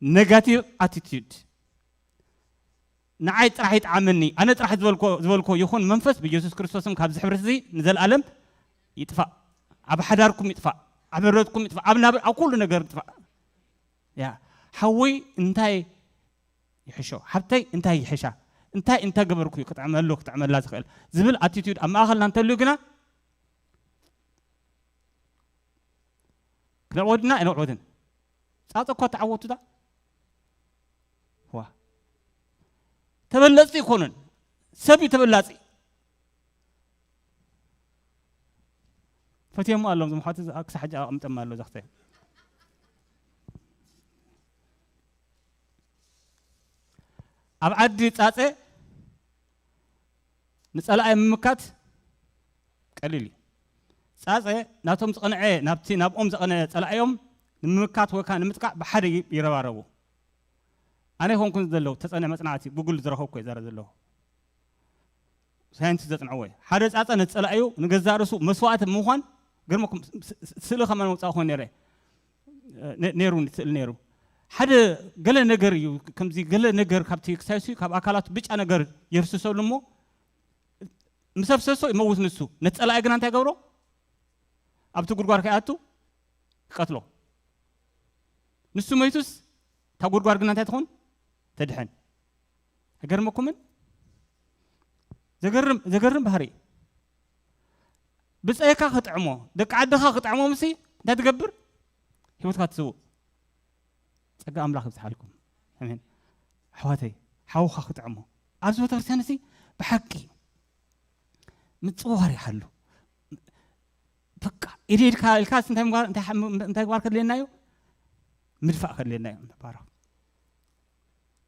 ኔጋቲቭ ኣቲቲዩድ ንዓይ ጥራሕ ይጥዓመኒ ኣነ ጥራሕ ዝበልኮ ዝበልኮ ይኹን መንፈስ ብኢየሱስ ክርስቶስም ካብዚ ሕብረት እዚ ንዘለኣለም ይጥፋእ። ኣብ ሓዳርኩም ይጥፋእ፣ ኣብ ሕብረትኩም ይጥፋእ፣ ኣብ ናብ ኣብ ኩሉ ነገር ይጥፋእ። ያ ሓወይ እንታይ ይሕሾ፣ ሓብተይ እንታይ ይሕሻ፣ እንታይ እንታይ ገበርኩ እዩ ክጥዕመሉ ክጥዕመላ ዝኽእል ዝብል ኣቲቲዩድ ኣብ ማእኸልና እንተልዩ ግና ክነዕወድና ኣይነዕወድን። ጻጸ እኳ ተዓወቱታ ዋ ተበለጽቲ ይኮኑን ሰብ እዩ ተበላጺ። ፈትየሞ ኣለዎም ዝምሓቱ ክሳብ ሕጂ ኣቕምጠም ኣሎ ዘኽተ ኣብ ዓዲ ጻጸ ንጸላኣይ ምምካት ቀሊል እዩ። ጻጸ ናቶም ዝቐንዐ ናብቲ ናብኦም ዝቐንዐ ጸላኣዮም ንምምካት ወይ ከዓ ንምጥቃዕ ብሓደ ይ- ይረባረቡ። ኣነ ይኾንኩን ዘለዉ ተጸንዐ መጽናዕቲ ጉግል ዝረኸብኩ እየ ዘረ ዘለኹ። ሳይንቲስት ዘጽንዕዎ እዩ። ሓደ ጻጸ ንጸላእዩ ንገዛእ ርእሱ መስዋእቲ ምዃን ገርመኩም ስ- ስ- ስእሊ ከማን መውጻእ ኮይኑ ነረ ነ- ነይሩ ስእሊ ነይሩ ሓደ ገለ ነገር እዩ ከምዚ ገለ ነገር ካብቲ ክሳይሱ ካብ ኣካላቱ ብጫ ነገር የፍስሰሉ እሞ ምስ ኣፍሰሶ ይመውት ንሱ ነቲ ጸላኢ ግና እንታይ ገብሮ ኣብቲ ጉድጓድ ከይኣቱ ይቀትሎ ንሱ መይቱስ እታ ጉድጓድ ግና እንታይ ትኾን ተድሐን። ኣይገርመኩምን? ዘገርም ዘገርም ባህሪ እዩ። ብፀይካ ክጥዕሞ ደቂ ዓድኻ ክጥዕሞምሲ እንታይ ትገብር? ሂወትካ ትስውእ። ፀጋ ኣምላኽ ይብዝሓልኩም። ኣሜን። ኣሕዋተይ ሓውኻ ክጥዕሞ ኣብዚ ቤተክርስትያን እዚ ብሓቂ ምፅዋር ይሓሉ። በቃ ኢድ ኢድካ ኢልካ እንታይ ምግባር እንታይ ግባር ከድልየና እዩ? ምድፋእ ከድልየና እዩ። ምባረኽ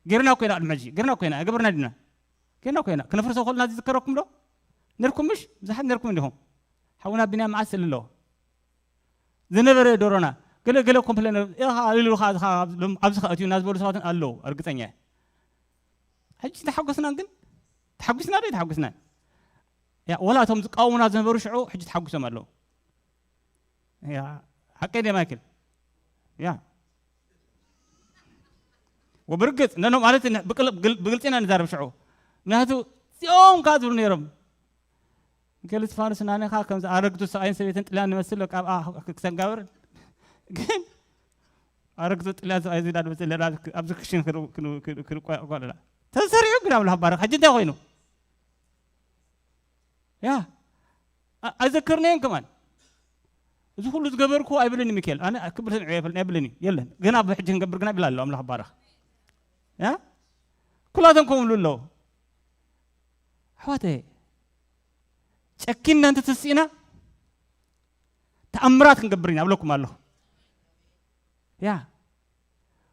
ጌርና እኮ ኢና ቅድሚ ሕጂ ጌርና እኮ ኢና ገበርና ዲና ጌርና እኮ ኢና ክነፍርሶ ከልና ዝዝከረኩም ዶ ነርኩም ምሽ ብዙሓት ነርኩም እንዲኹም ሓውና ቢንያም መዓስ ስእል ኣለዎ ዝነበረ ዶሮና ገለ ገለ ኮምፕሌን ኢኻ ኢሉ ኢኻ ኣብዚ ከ እትዩ እናዝበሉ ሰባት ኣለዉ እርግፀኛ እየ ሕጂ ተሓጎስና ግን ተሓጒስና ዶ ተሓጒስና ያ ወላ እቶም ዝቃወሙና ዝነበሩ ሽዑ ሕጂ ተሓጒሶም ኣለዉ ያ ሓቀይ ደ ማይክል ያ ወብርግፅ ነኖ ማለት ብግልፂ ኢና ንዛረብ ሽዑ ምክንያቱ እዚኦም ከዓ ዝብሉ ነይሮም ሚካኤል እስፋኖስ ናኔኻ ከምዚ ኣረግቱ ሰብኣይን ሰበይትን ጥልያን ንመስል በቃ ኣብኣ ክሰንጋብር ግን ኣረግቱ ጥልያን ሰብኣይ ዝዳ ንመስል ለና ኣብዚ ክሽን ክንቆያቆ ኣለና ተሰሪዑ ግን ኣምላኽ ባረክ ሕጂ እንታይ ኮይኑ ያ ኣይዘክርናዮን ከማን እዚ ኩሉ ዝገበርኩ ኣይብልን ሚካኤል ኣነ ክብል ሰሚዐ የፈልኒ ኣይብልን እዩ የለን ግን ኣብ ሕጂ ክንገብር ግና ይብል ኣሎ ኣምላኽ ባረኽ ያ ኩላቶም ከምሉ ኣለዉ ኣሕዋተ ጨኪና እንተተስኢና ተኣምራት ክንገብር ኢና ኣብለኩም ኣለኹ ያ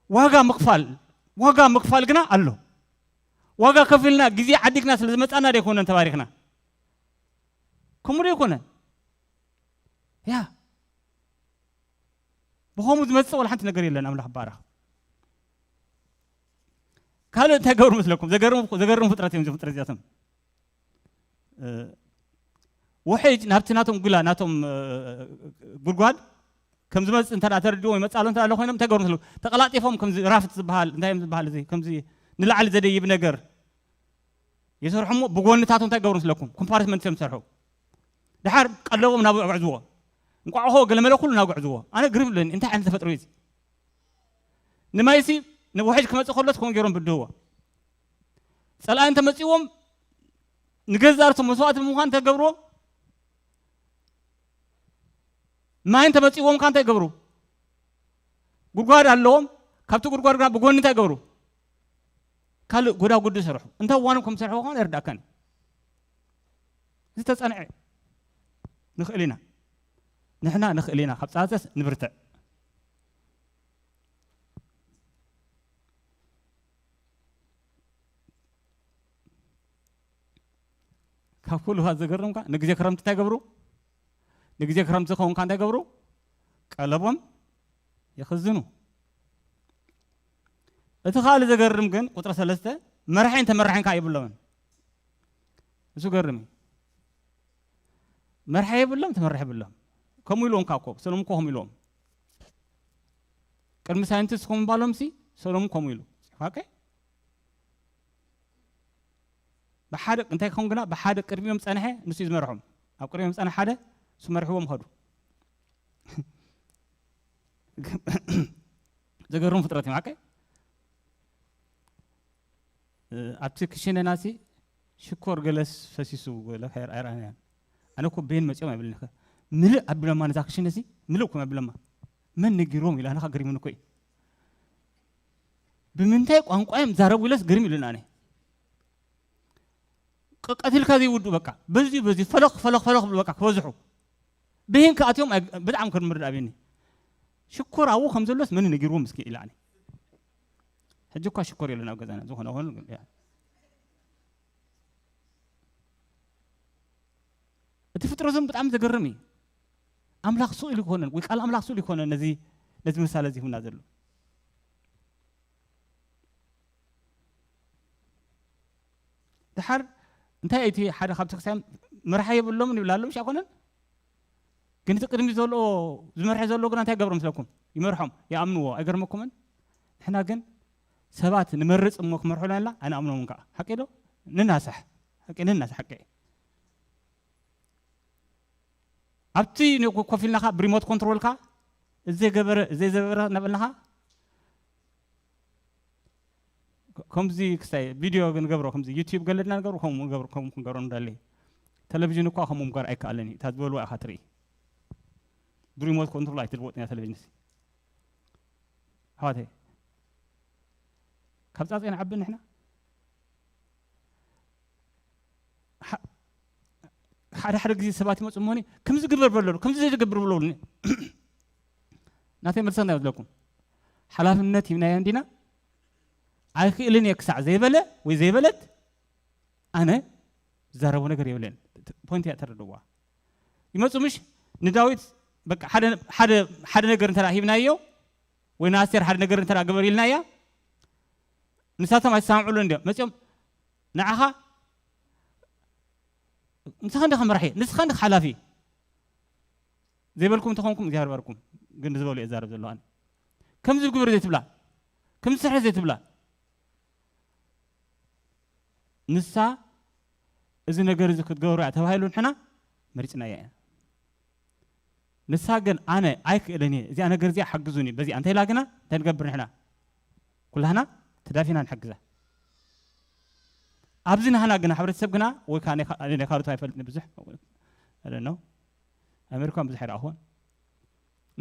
ዋጋ ምኽፋል ዋጋ ምኽፋል ግና ኣሎ ዋጋ ከፊልና ግዜ ዓዲግና ስለ ዝመፃና ዶ ይኮነን ተባሪኽና ከምኡ ዶ ይኮነን ያ ብኸምኡ ዝመፅእ ወላ ሓንቲ ነገር የለን ኣምላኽ ባረኽ ካልእ እንታይ ገብሩ መስለኩም ዘገርሙ ፍጥረት እዮም ፍጥረት እዚኣቶም ውሕጅ ናብቲ ናቶም ጉላ ናቶም እ፣ ጉድጓድ ከም ዝመጽእ እንተ ተረድዎም ይመጽእ ኣሎ እንተ ኣሎ ኮይኖም እንታይ ገብሩ? ተቐላጢፎም ከምዚ ራፍት ዝበሃል እንታይ እዮም ዝበሃል እዚ ከምዚ ንላዕሊ ዘደይብ ነገር ይሰርሑ እሞ ብጎንታቶም እንታይ ገብሩ ስለኩም ኮምፓርትመንት እዮም ዝሰርሑ። ድሓር ቀለቦም ናብ ኣጉዕዝዎ እንቋዕኾ ገለመለ ኩሉ ናብ ኣጉዕዝዎ። ኣነ ግርም ብለኒ እንታይ ዓይነት ተፈጥሮ እዩ እዚ? ንማይሲ ንውሕጅ ክመጽእ ከሎስ ከምኡ ገይሮም ብድህዎ። ጸላኢ እንተመጺዎም ንገዛእ ርእሶም መስዋእቲ ብምዃን እንታይ ገብርዎ? ማይ እንተመጺዎም ከ እንታይ ገብሩ? ጉድጓድ ኣለዎም። ካብቲ ጉድጓድ ግና ብጎኒ እንታይ ገብሩ? ካልእ ጎዳጉዲ ይሰርሑ። እንታይ እዋኖም ከም ዝሰርሕዎ ከማን ኣይርዳእካን እዩ። እዚ ተጸንዐ ንኽእል ኢና። ንሕና ንኽእል ኢና። ካብ ጻጸስ ንብርትዕ። ካብ ኩሉ ካ ዘገርምካ ንግዜ ክረምቲ እንታይ ገብሩ? ንግዜ ክረምቲ ከውንካ እንታይ ገብሩ? ቀለቦም ይኽዝኑ። እቲ ካልእ ዘገርም ግን ቁጥሪ ሰለስተ መራሒን ተመራሒን ከዓ የብሎምን። እሱ ገርም እዩ። መርሓ የብሎም ተመርሕ የብሎም። ከምኡ ኢልዎም ካብ ኮ ሰሎም እኮ ከምኡ ኢልዎም። ቅድሚ ሳይንቲስት ከም ባሎም ሲ ሰሎም ከምኡ ኢሉ። ኦኬ። ብሓደ እንታይ ክኸውን ግና ብሓደ ቅድሚኦም ጸንሐ ንሱ እዩ ዝመርሖም። ኣብ ቅድሚኦም ጸንሐ ሓደ እሱ መርሕዎም ኸዱ። ዘገርም ፍጥረት እዩ። ኦኬ። ኣብቲ ክሽነና ሲ ሽኮር ገለስ ፈሲሱ ገለ ኣይረኣናያን። ኣነ እኮ ቤን መጺኦም ኣይብልኒ። ምልእ ኣቢሎማ ነዛ ክሽነ ሲ ምልእ እኮ ኣቢሎማ። መን ነጊሮም ኢለ ኣነ ከገሪሙኒ እኮ እዩ። ብምንታይ ቋንቋ እዮም ዛረቡ ኢለስ ግርም ኢሉኒ ኣነ። ቀ- ቀቲልካ ዘይውዱ በቃ በዚ በዚ ፈለኽ ፈለኽ ፈለኽ ብሉ በቃ ክበዝሑ። ብሂን ከኣትዮም ኣይ- ብጣዕሚ ክርምርድ ኣብኒ። ሽኮር ኣብኡ ከም ዘሎስ መን ነጊርዎ ምስኪን ኢለ ኣነ። ሕጂ እኳ ሽኮር የለን ኣብ ገዛና ዝኾነ ኾኑ ግን ያ። እቲ ፍጥረቶም ብጣዕሚ ዘገርም እዩ። ኣምላኽ ስቕ ኢሉ ይኮነን ወይ ቃል ኣምላኽ ስቕ ኢሉ ይኮነን ነዚ ነዚ ምሳሌ እዚ ሂብና ዘሎ። ድሓር እንታይ እቲ ሓደ ካብ ቤተክርስትያን መርሓ የብሎምን ይብላ ኣሎ ምሽ ኣይኮነን? ግን እቲ ቅድሚ ዘሎ ዝመርሐ ዘሎ ግና እንታይ ገብሮ ምስለኩም? ይመርሖም፣ ይኣምንዎ። ኣይገርመኩምን? ንሕና ግን ሰባት ንመርጽ እሞ ክመርሑ ኣለና ኣይንኣምኖምን ከዓ። ሓቂ ዶ? ንናሳሕ። ሓቂ ንናሳሕ ሓቂ። ኣብቲ ኮፍ ኢልናኻ ብሪሞት ኮንትሮልካ እዘይ ገበረ እዘይ ዘበረ እናበልናኻ ከምዚ ክስታይ ቪድዮ ንገብሮ ከምዚ ዩቲዩብ ገለድና ንገብሮ ከምኡ ንገብሮ ከምኡ ክንገብሮ ንደሊ። ቴሌቪዥን እኳ ከምኡ ምግባር ኣይከኣልን እዩ። እታ ዝበልዋ ኢኻ ትርኢ። ብሪሞት ኮንትሮል ኣይትልወጥን እያ ቴሌቪዥንሲ። ኣሕዋተይ ካብ ጻጸ ንዓቢ ንሕና ሓደ ሓደ ግዜ ሰባት ይመፁ እሞኒ ከምዚ ግበር በለሉ ከምዚ ዘይትገብር ብለሉኒ። ናተይ መልሰ እንታይ ዝለኩም ሓላፍነት ሂብናዮ እንዲና ኣይክእልን እየ ክሳዕ ዘይበለ ወይ ዘይበለት ኣነ ዝዛረቦ ነገር የብለን። ፖይንት እያ ተረድዋ ይመፁ ምሽ ንዳዊት በቃ ሓደ ነገር እንተ ሂብናዮ ወይ ንኣስቴር ሓደ ነገር እንተ ግበር ኢልናያ ንሳቶም ኣይሰማምዑሉ እንዲዮም መፅኦም ንዓኻ ንስኻ እንዲኻ መራሒ ንስኻ እንዲኻ ሓላፊ ዘይበልኩም እንተኾንኩም እግዚኣብሔር ባርኩም ግን ዝበሉ እየ ዛረብ ዘለኹ ኣነ ከምዚ ግብር ዘይትብላ ከምዚ ስርሒ ዘይትብላ ንሳ እዚ ነገር እዚ ክትገብሮ እያ ተባሂሉ ንሕና መሪፅናያ ኢና ንሳ ግን ኣነ ኣይክእልን እየ እዚኣ ነገር እዚኣ ሓግዙኒ በዚኣ እንታይ ኢላ ግና እንታይ ንገብር ንሕና ኩላህና ተዳፊና ንሕግዛ ኣብዚ ናህና ግና ሕብረተሰብ ግና ወይ ከዓ ናይ ካልኦት ኣይፈልጥኒ ብዙሕ ነው ኣሜሪካን ብዙሕ ይረኣኹን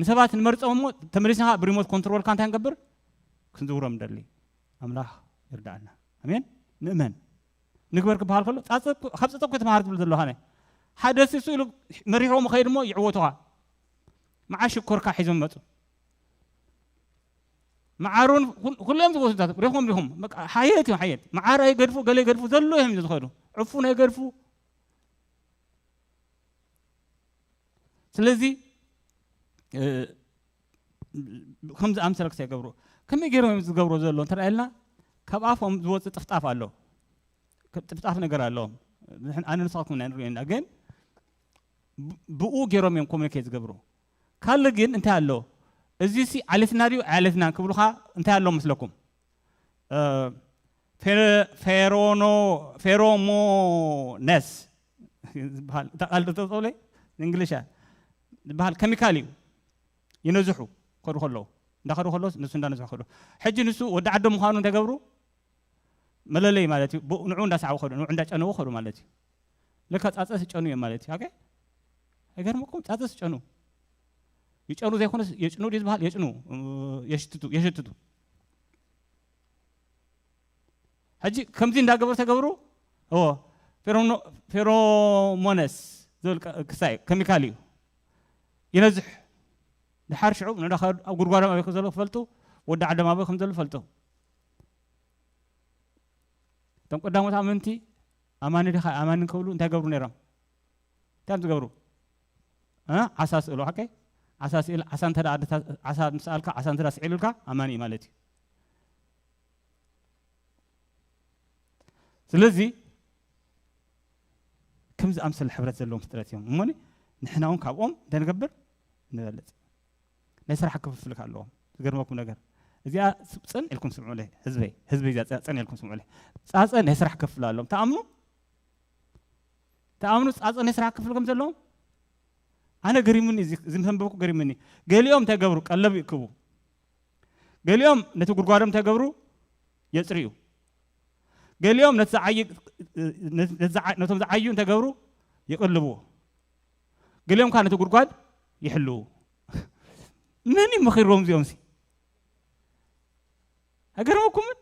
ንሰባት ንመርፆም እሞ ተመሊስና ብሪሞት ኮንትሮልካ እንታይ ንገብር ክንዝውሮም ንደሊ ኣምላኽ ይርዳኣና ኣሜን ንእመን ንግበር ክበሃል ከሎ ካብ ፀጠኩ ተምሃር ትብል ዘለኻ ናይ ሓደ ሲሱ ኢሉ መሪሖም ከይድ እሞ ይዕወቱኻ መዓ ሽኮርካ ሒዞም መፁ መዓሩን ኩሎም ዝወስዳት ሪኹም ሪኹም ሓየት እዮም ሓየት መዓር ኣይገድፉ ገለ ይገድፉ ዘሎ እዮም ዝኸዱ ዕፉን ኣይገድፉ ስለዚ ከም ዝኣምሰለ ክሳይ ገብሩ ከመይ ገይሮም እዮም ዝገብሩ ዘሎ እንተ ኢልና ካብ ኣፎም ዝወፅእ ጥፍጣፍ ኣሎ ጥፍጣፍ ነገር ኣለዎም ኣነ ንስኻትኩም ናይ ንሪኦ ኢና ግን ብኡ ገይሮም እዮም ኮሚኒኬት ዝገብሩ። ካልእ ግን እንታይ ኣሎ? እዚ ሲ ዓሌትና ድዩ ኣያሌትና ክብሉኻ እንታይ ኣሎ መስለኩም? ፌሮኖ ፌሮሞነስ ዝበሃል እታ ቃል ተጠውለ እንግሊሽ ዝበሃል ኬሚካል እዩ። ይነዝሑ ከዱ ከለዉ እንዳኸዱ ከለዉ ንሱ እንዳነዝሑ ከዱ ሕጂ ንሱ ወዲ ዓዶ ምዃኑ እንተገብሩ መለለይ ማለት እዩ። ንዑ እንዳሰዓቡ ከዱ ንዑ እንዳጨነዉ ከዱ ማለት እዩ። ለካ ጻጸ ስጨኑ እዮም ማለት እዩ። ኦኬ ኣይገርመኩም? ጻጸ ስጨኑ ይጨኑ ዘይኮነስ የጭኑ ድዩ ዝበሃል? የጭኑ የሽትቱ የሽትቱ ሕጂ ከምዚ እንዳገበሩ ተገብሩ ፌሮሞነስ ዝብል ክሳይ ኬሚካል እዩ ይነዝሕ። ድሓር ሽዑ ንዳኸ ኣብ ጉድጓዶም ኣበይ ከም ዘሎ ክፈልጡ ወዲ ዓዶም ኣበይ ከም ዘሎ ፈልጡ። እቶም ቀዳሞት ኣመንቲ ኣማኒ ዲኻ ኣማኒ ክብሉ እንታይ ገብሩ ነይሮም? እንታይ እዮም ዝገብሩ? ዓሳ ስእሉ ሓቀይ ዓሳ ስእል ዓሳ እንተ ዓሳ ምስ ኣልካ ዓሳ እንተ ስዒሉልካ ኣማኒ እዩ ማለት እዩ። ስለዚ ከም ዝኣምሰለ ሕብረት ዘለዎም ፍጥረት እዮም እሞ ንሕና እውን ካብኦም እንታይ ንገብር ንበልፅ። ናይ ስራሕ ክፍፍል ኣለዎም። ዝገርመኩም ነገር እዚኣ ስብፅን ኢልኩም ስምዑለይ ህዝበይ ህዝበይ እዚኣ ፀን ኢልኩም ስምዑለይ። ፃፀ ናይ ስራሕ ክፍል ኣለዎም። ተኣምኑ ተኣምኑ ፃፀ ናይ ስራሕ ክፍል ከም ዘለዎም ኣነ ገሪሙኒ። እዚ ዘንበብኩ ገሪሙኒ። ገሊኦም እንታይ ገብሩ ቀለብ ይእክቡ። ገሊኦም ነቲ ጉድጓዶም እንታይ ገብሩ የፅርዩ። ገሊኦም ነቶም ዝዓዩ እንታይ ገብሩ ይቅልብዎ። ገሊኦም ከዓ ነቲ ጉድጓድ ይሕልዉ። መን እዩ መኺርዎም እዚኦም ሲ? ኣይገርመኩምን?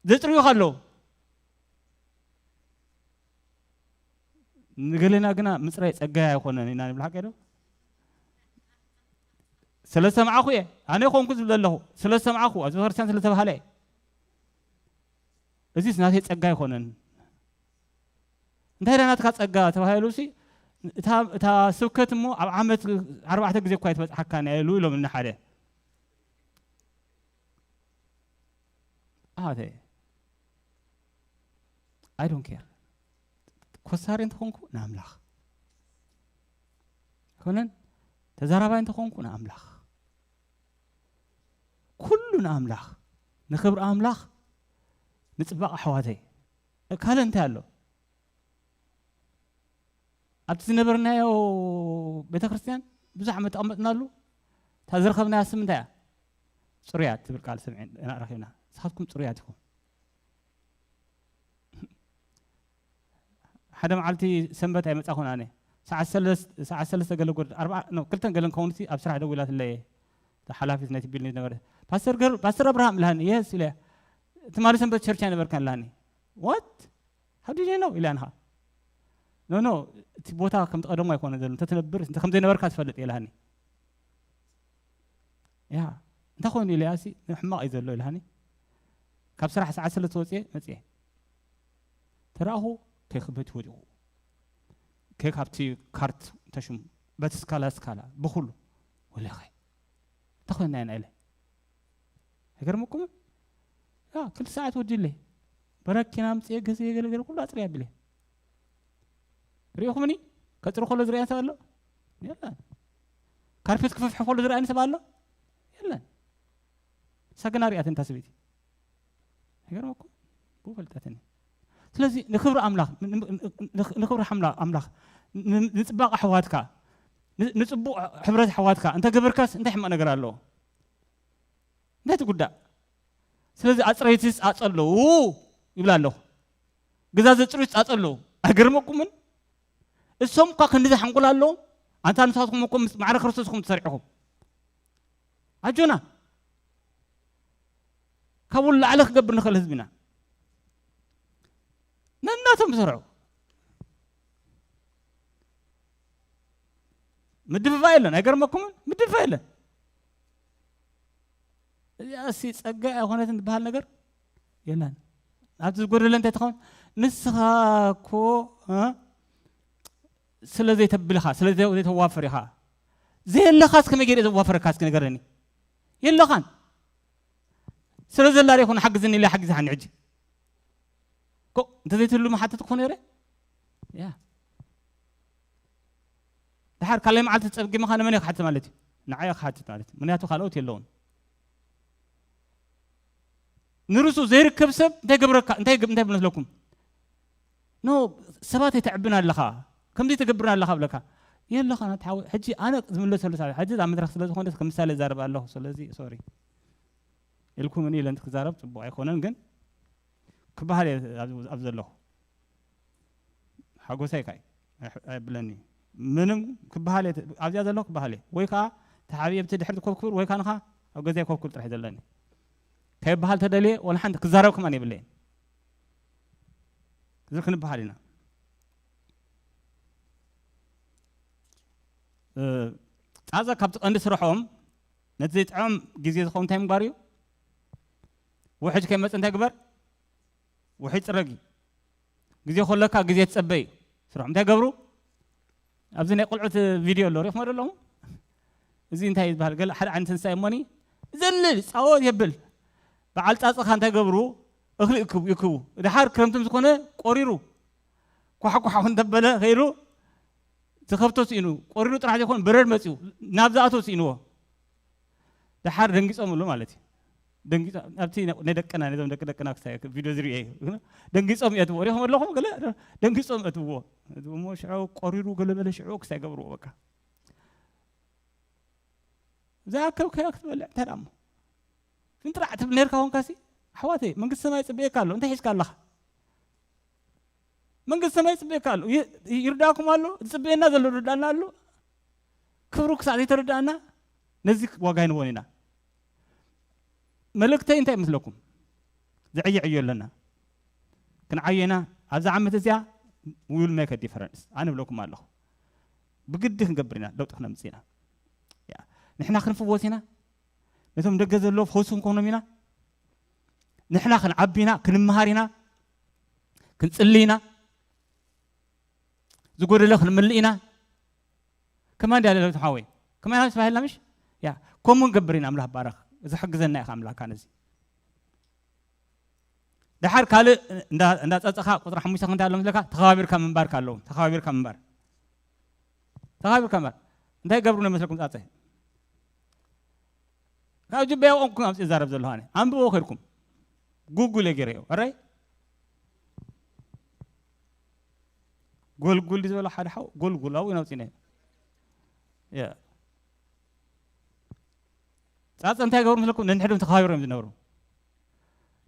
ዘፅርዩ ከለዉ ንገሌና ግና ምፅራይ ፀጋይ ኣይኮነን ኢና ንብል ሓቀ ዶ? ስለ ዝሰምዓኹ እየ ኣነ ኮንኩ ዝብል ኣለኹ። ስለ ዝሰምዓኹ ኣብዚ ቤተክርስትያን ስለ ዝተባሃለ እየ። እዚስ ናተይ ጸጋ ኣይኮነን። እንታይ ዳ ናትካ ጸጋ ተባሂሉ ሲ እታ እታ ስብከት እሞ ኣብ ዓመት ኣርባዕተ ግዜ እኳ ኣይትበጽሓካን እያ ኢሉ ኢሎም ንሓደ ኣተ I don't care። ኮሳሪ እንተኾንኩ ንኣምላኽ ኣይኮነን፣ ተዛራባይ እንተኾንኩ ንኣምላኽ ኩሉ ንኣምላኽ ንኽብሪ ኣምላኽ ንጽባቕ ኣሕዋተይ ካልእ እንታይ ኣሎ? ኣብቲ ዝነበርናዮ ቤተ ክርስቲያን ብዙሕ ዓመት ተቐመጥናሉ። እታ ዝረኸብናያ ስም እንታይ እያ? ጽሩያት ትብል ቃል ሰሚዕና ረኺብና። ንስኻትኩም ጽሩያት ኢኹም። ሓደ መዓልቲ ሰንበት ኣይመጻኹን ኣነ። ሰዓት ሰለስተ ሰዓት ሰለስተ ገለ ጎድ ኣርባዓ ኖ ክልተን ገለ ክኸውን እቲ ኣብ ስራሕ ደዊላትለይ እየ። እታ ሓላፊት ናይቲ ቢልዲንግ ዝነበረት ፓስተር ገር ፓስተር ኣብርሃም ኢላኒ የስ ኢለ ትማሊ ሰንበት ቸርች ኣይነበርካን ኢላኒ። What? How did you know? ኢላ ንኻ ኖ ኖ እቲ ቦታ ከም ቀደሙ ኣይኮነ ዘሎ እንተትነብር እንተ ከም ዘይነበርካ ትፈልጥ ኢላኒ። ያ እንታይ ኮይኑ ኢለ ኣሲ ሕማቕ እዩ ዘሎ ኢላኒ። ካብ ስራሕ ሰዓት ሰለስተ ወፅየ መፅየ ተረኣኹ። ኬክ ቤት ወዲቑ ኬክ ኣብቲ ካርት ተሽሙ በቲ ስካላ ስካላ ብኩሉ ወለኸ እንታይ ኮይና ኢና ኢለ ኣይገርመኩምን? ያ ክልተ ሰዓት ወዲለይ በረኪና ምፅየ ገዘ ገለገለ ኩሉ ኣፅርያ ቢለ ሪኢኹምኒ? ከፅሪ ከሎ ዝርኣየን ሰብ ኣሎ የለን። ካርፔት ክፍፍሕ ከሎ ዝርኣየን ሰብ ኣሎ የለን። ሳግና ሪኣት እንታ ሰበይቲ ኣይገርመኩም? ብኡ ፈልጠትኒ። ስለዚ ንክብሪ ኣምላኽ ንክብሪ ኣምላኽ ንፅባቕ ኣሕዋትካ ንፅቡቕ ሕብረት ኣሕዋትካ እንተገበርካስ እንታይ ሕማቕ ነገር ኣለዎ? እንታይ ትጉዳእ? ስለዚ ኣፅረይትስ ፃፀ ኣለዉ ይብላ ኣለኹ። ግዛ ዘፅርዩ ፃፀ ኣለዉ። ኣይገርመኩምን? እሶም እኳ ክንዲ ዝሓንቁል ኣለዎም። ኣንታ ንሳትኩም እኮ ምስ ማዕረ ክርስቶስ ኢኹም ተሰሪዕኹም። ኣጆና ካብ ላዕሊ ክገብር ንኽእል ህዝብና ነናቶም ዝሰርዑ ምድፍፋ የለን። ኣይገርመኩምን? ምድፍፋ የለን። እዚኣ ሲ ጸጋ ኣይኮነትን ዝበሃል ነገር የለን። ኣብቲ ዝጎደለ እንታይ ትኸውን? ንስኻ እኮ ስለ ዘይተብል ኢኻ፣ ስለ ዘይተዋፍር ኢኻ። ዘየለኻስ ከመይ ገይረ ዘዋፈረካ እስኪ ንገረኒ። የለኻን። ስለ ዘላ ዶ ይኹን ሓግዝኒ ኢለ ሓጊዝሃኒ ሕጂ። ኮ እንተ ዘይትህሉ መሓተት ክኾን ነይረ። ያ ድሓር ካልኣይ መዓልቲ ጸጊምኻ ንመን እየ ክሓትት ማለት እዩ? ንዓይ እየ ክሓትት ማለት እዩ። ምኽንያቱ ካልኦት የለውን። ንርሱ ዘይርከብ ሰብ እንታይ ገብረካ? እንታይ ግ-፣ እንታይ ብመስለኩም? ኖ፣ ሰባት ኣይተዕብን ኣለኻ፣ ከምዚ ትገብርን ኣለኻ ብለካ። የለኻ ናትሓወ-፣ ሕጂ ኣነ ዝምለሰሉ ሳብ ሕጂ ኣብ መድረኽ ስለ ዝኾነ ከም ምሳሌ ዛረብ ኣለኹ። ስለዚ ሶሪ ኢልኩም እኔ ኢለን ክዛረብ ጽቡቕ ኣይኮነን፣ ግን ክበሃል እየ ኣብ፣ ኣብ ዘለኹ። ሓጎሰይ ካይ ኣይ-፣ ኣይብለኒ። ምንም ክበሃል እየ፣ ኣብዚኣ ዘለኹ ክበሃል እየ። ወይ ከዓ ተሓቢኤ ኣብቲ ድሕሪት ኮፍ ክብል፣ ወይ ከዓ ንኻ ኣብ ገዛይ ኮፍ ክብል ጥራሕ እዩ ዘለኒ። ከይበሃል ተደልየ፣ ወላ ሓንቲ ክዛረብ ከማን የብለይን። እዚ ክንበሃል ኢና። እ፣ ጻጸ ካብቲ ቀንዲ ስርሖም ነቲ ዘይጥዕም ግዜ ዝኸውን እንታይ ምግባር እዩ? ውሕጅ ከይመጽእ እንታይ ግበር? ውሕጅ ጽረጊ። ግዜ ከለካ ግዜ ትጸበይ። ስርሖም እንታይ ገብሩ? ኣብዚ ናይ ቆልዑት ቪድዮ ኣሎ፣ ሪእኹም ዶ ኣለኹም? እዚ እንታይ ይበሃል? ገለ ሓደ ዓይነት እንስሳ እሞኒ፣ ይዘልል፣ ይጻወት፣ የብል። በዓል ጻጸኻ እንታይ ገብሩ? እኽሊ ይክቡ፣ ይክቡ። ድሓር ክረምቲ ምስ ኮነ ቆሪሩ፣ ኳሕኳሕ እንተበለ ከይዱ፣ ዝኸፍቶ ስኢኑ፣ ቆሪሩ ጥራሕ ዘይኮነ በረድ መጺኡ፣ ናብ ዝኣቶ ስኢንዎ። ድሓር ደንጊጾምሉ ማለት እዩ። ደንጊጾ-፣ ኣብቲ ናይ ደቅና፣ ነዞም ደቂ ደቅና ክሳይ ቪድዮ ዝርእየ እዩ። ደንጊጾም የእትዎ። ሪእኹም ኣለኹም? ገለ ደንጊጾም የእትዎ። እሞ ሽዑ ቆሪሩ ገለ በለ ሽዑ ክሳይ ገብርዎ በቃ። ዝኣከብካዮ ክትበልዕ እንታይ ደኣ እሞ? ፍንጥራዕ ትብል ነርካ ኮንካሲ፣ ኣሕዋተይ፣ መንግስቲ ሰማይ ይጽበየካ ኣሎ። እንታይ ሒዝካ ኣለኻ? መንግስቲ ሰማይ ይጽበየካ ኣሎ። ይ-፣ ይርዳእኩም ኣሎ። ዝጽበየና ዘሎ ይርዳእና ኣሎ። ክብሩ ክሳዕ ዘይተረዳእና ነዚ ዋጋ ኣይንቦን ኢና። መልእክተይ እንታይ ይመስለኩም? ዝዕየ ዕዮ ኣለና። ክንዓዮ ኢና። ኣብዛ ዓመት እዚኣ we will make a difference። ኣነ እብለኩም ኣለኹ። ብግዲ ክንገብር ኢና፣ ለውጢ ክነምጽእ ኢና። ያ፣ ንሕና ክንፍወስ ኢና። ነቶም ደገ ዘለዉ ፈውሲ ክንኮኖም ኢና። ንሕና ክንዓቢ ኢና፣ ክንመሃር ኢና፣ ክንጽሊ ኢና፣ ዝጎደለ ክንምልእ ኢና። ከማን ድያ ለውጢ ሓወይ? ከማን ተባሂልና ምሽ? ያ፣ ከምኡ ንገብር ኢና። ኣምላኽ ባረኽ። እዚ ሕግዘና ኢኻ ኣምላኽ፣ ነዚ። ድሓር ካልእ እንዳ-፣ እንዳጸጸኻ ቁጽሪ ሓሙሽተ ክንታይ ኣሎ መስለካ? ተኸባቢርካ ምንባር ካለዎም። ተኸባቢርካ ምንባር። ተኸባቢርካ ምንባር። እንታይ ገብሩ ነው መስለኩም ጻጸ? ካብ ጅበያ ቆንኩም ኣብዚ እዛረብ ዘለኹ ኣነ። ኣንብቦ ከድኩም። ጉጉል እየ ገይረዮ። ኣራይ? ጎልጉል ዝበሎ ሓደ ሓው፣ ጎልጉል ኣብኡ ነውጺነ። ያ። ጻጸ እንታይ ገብሩ መስለኩም? ነንሕድም ተኸባቢሮም ዝነብሩ።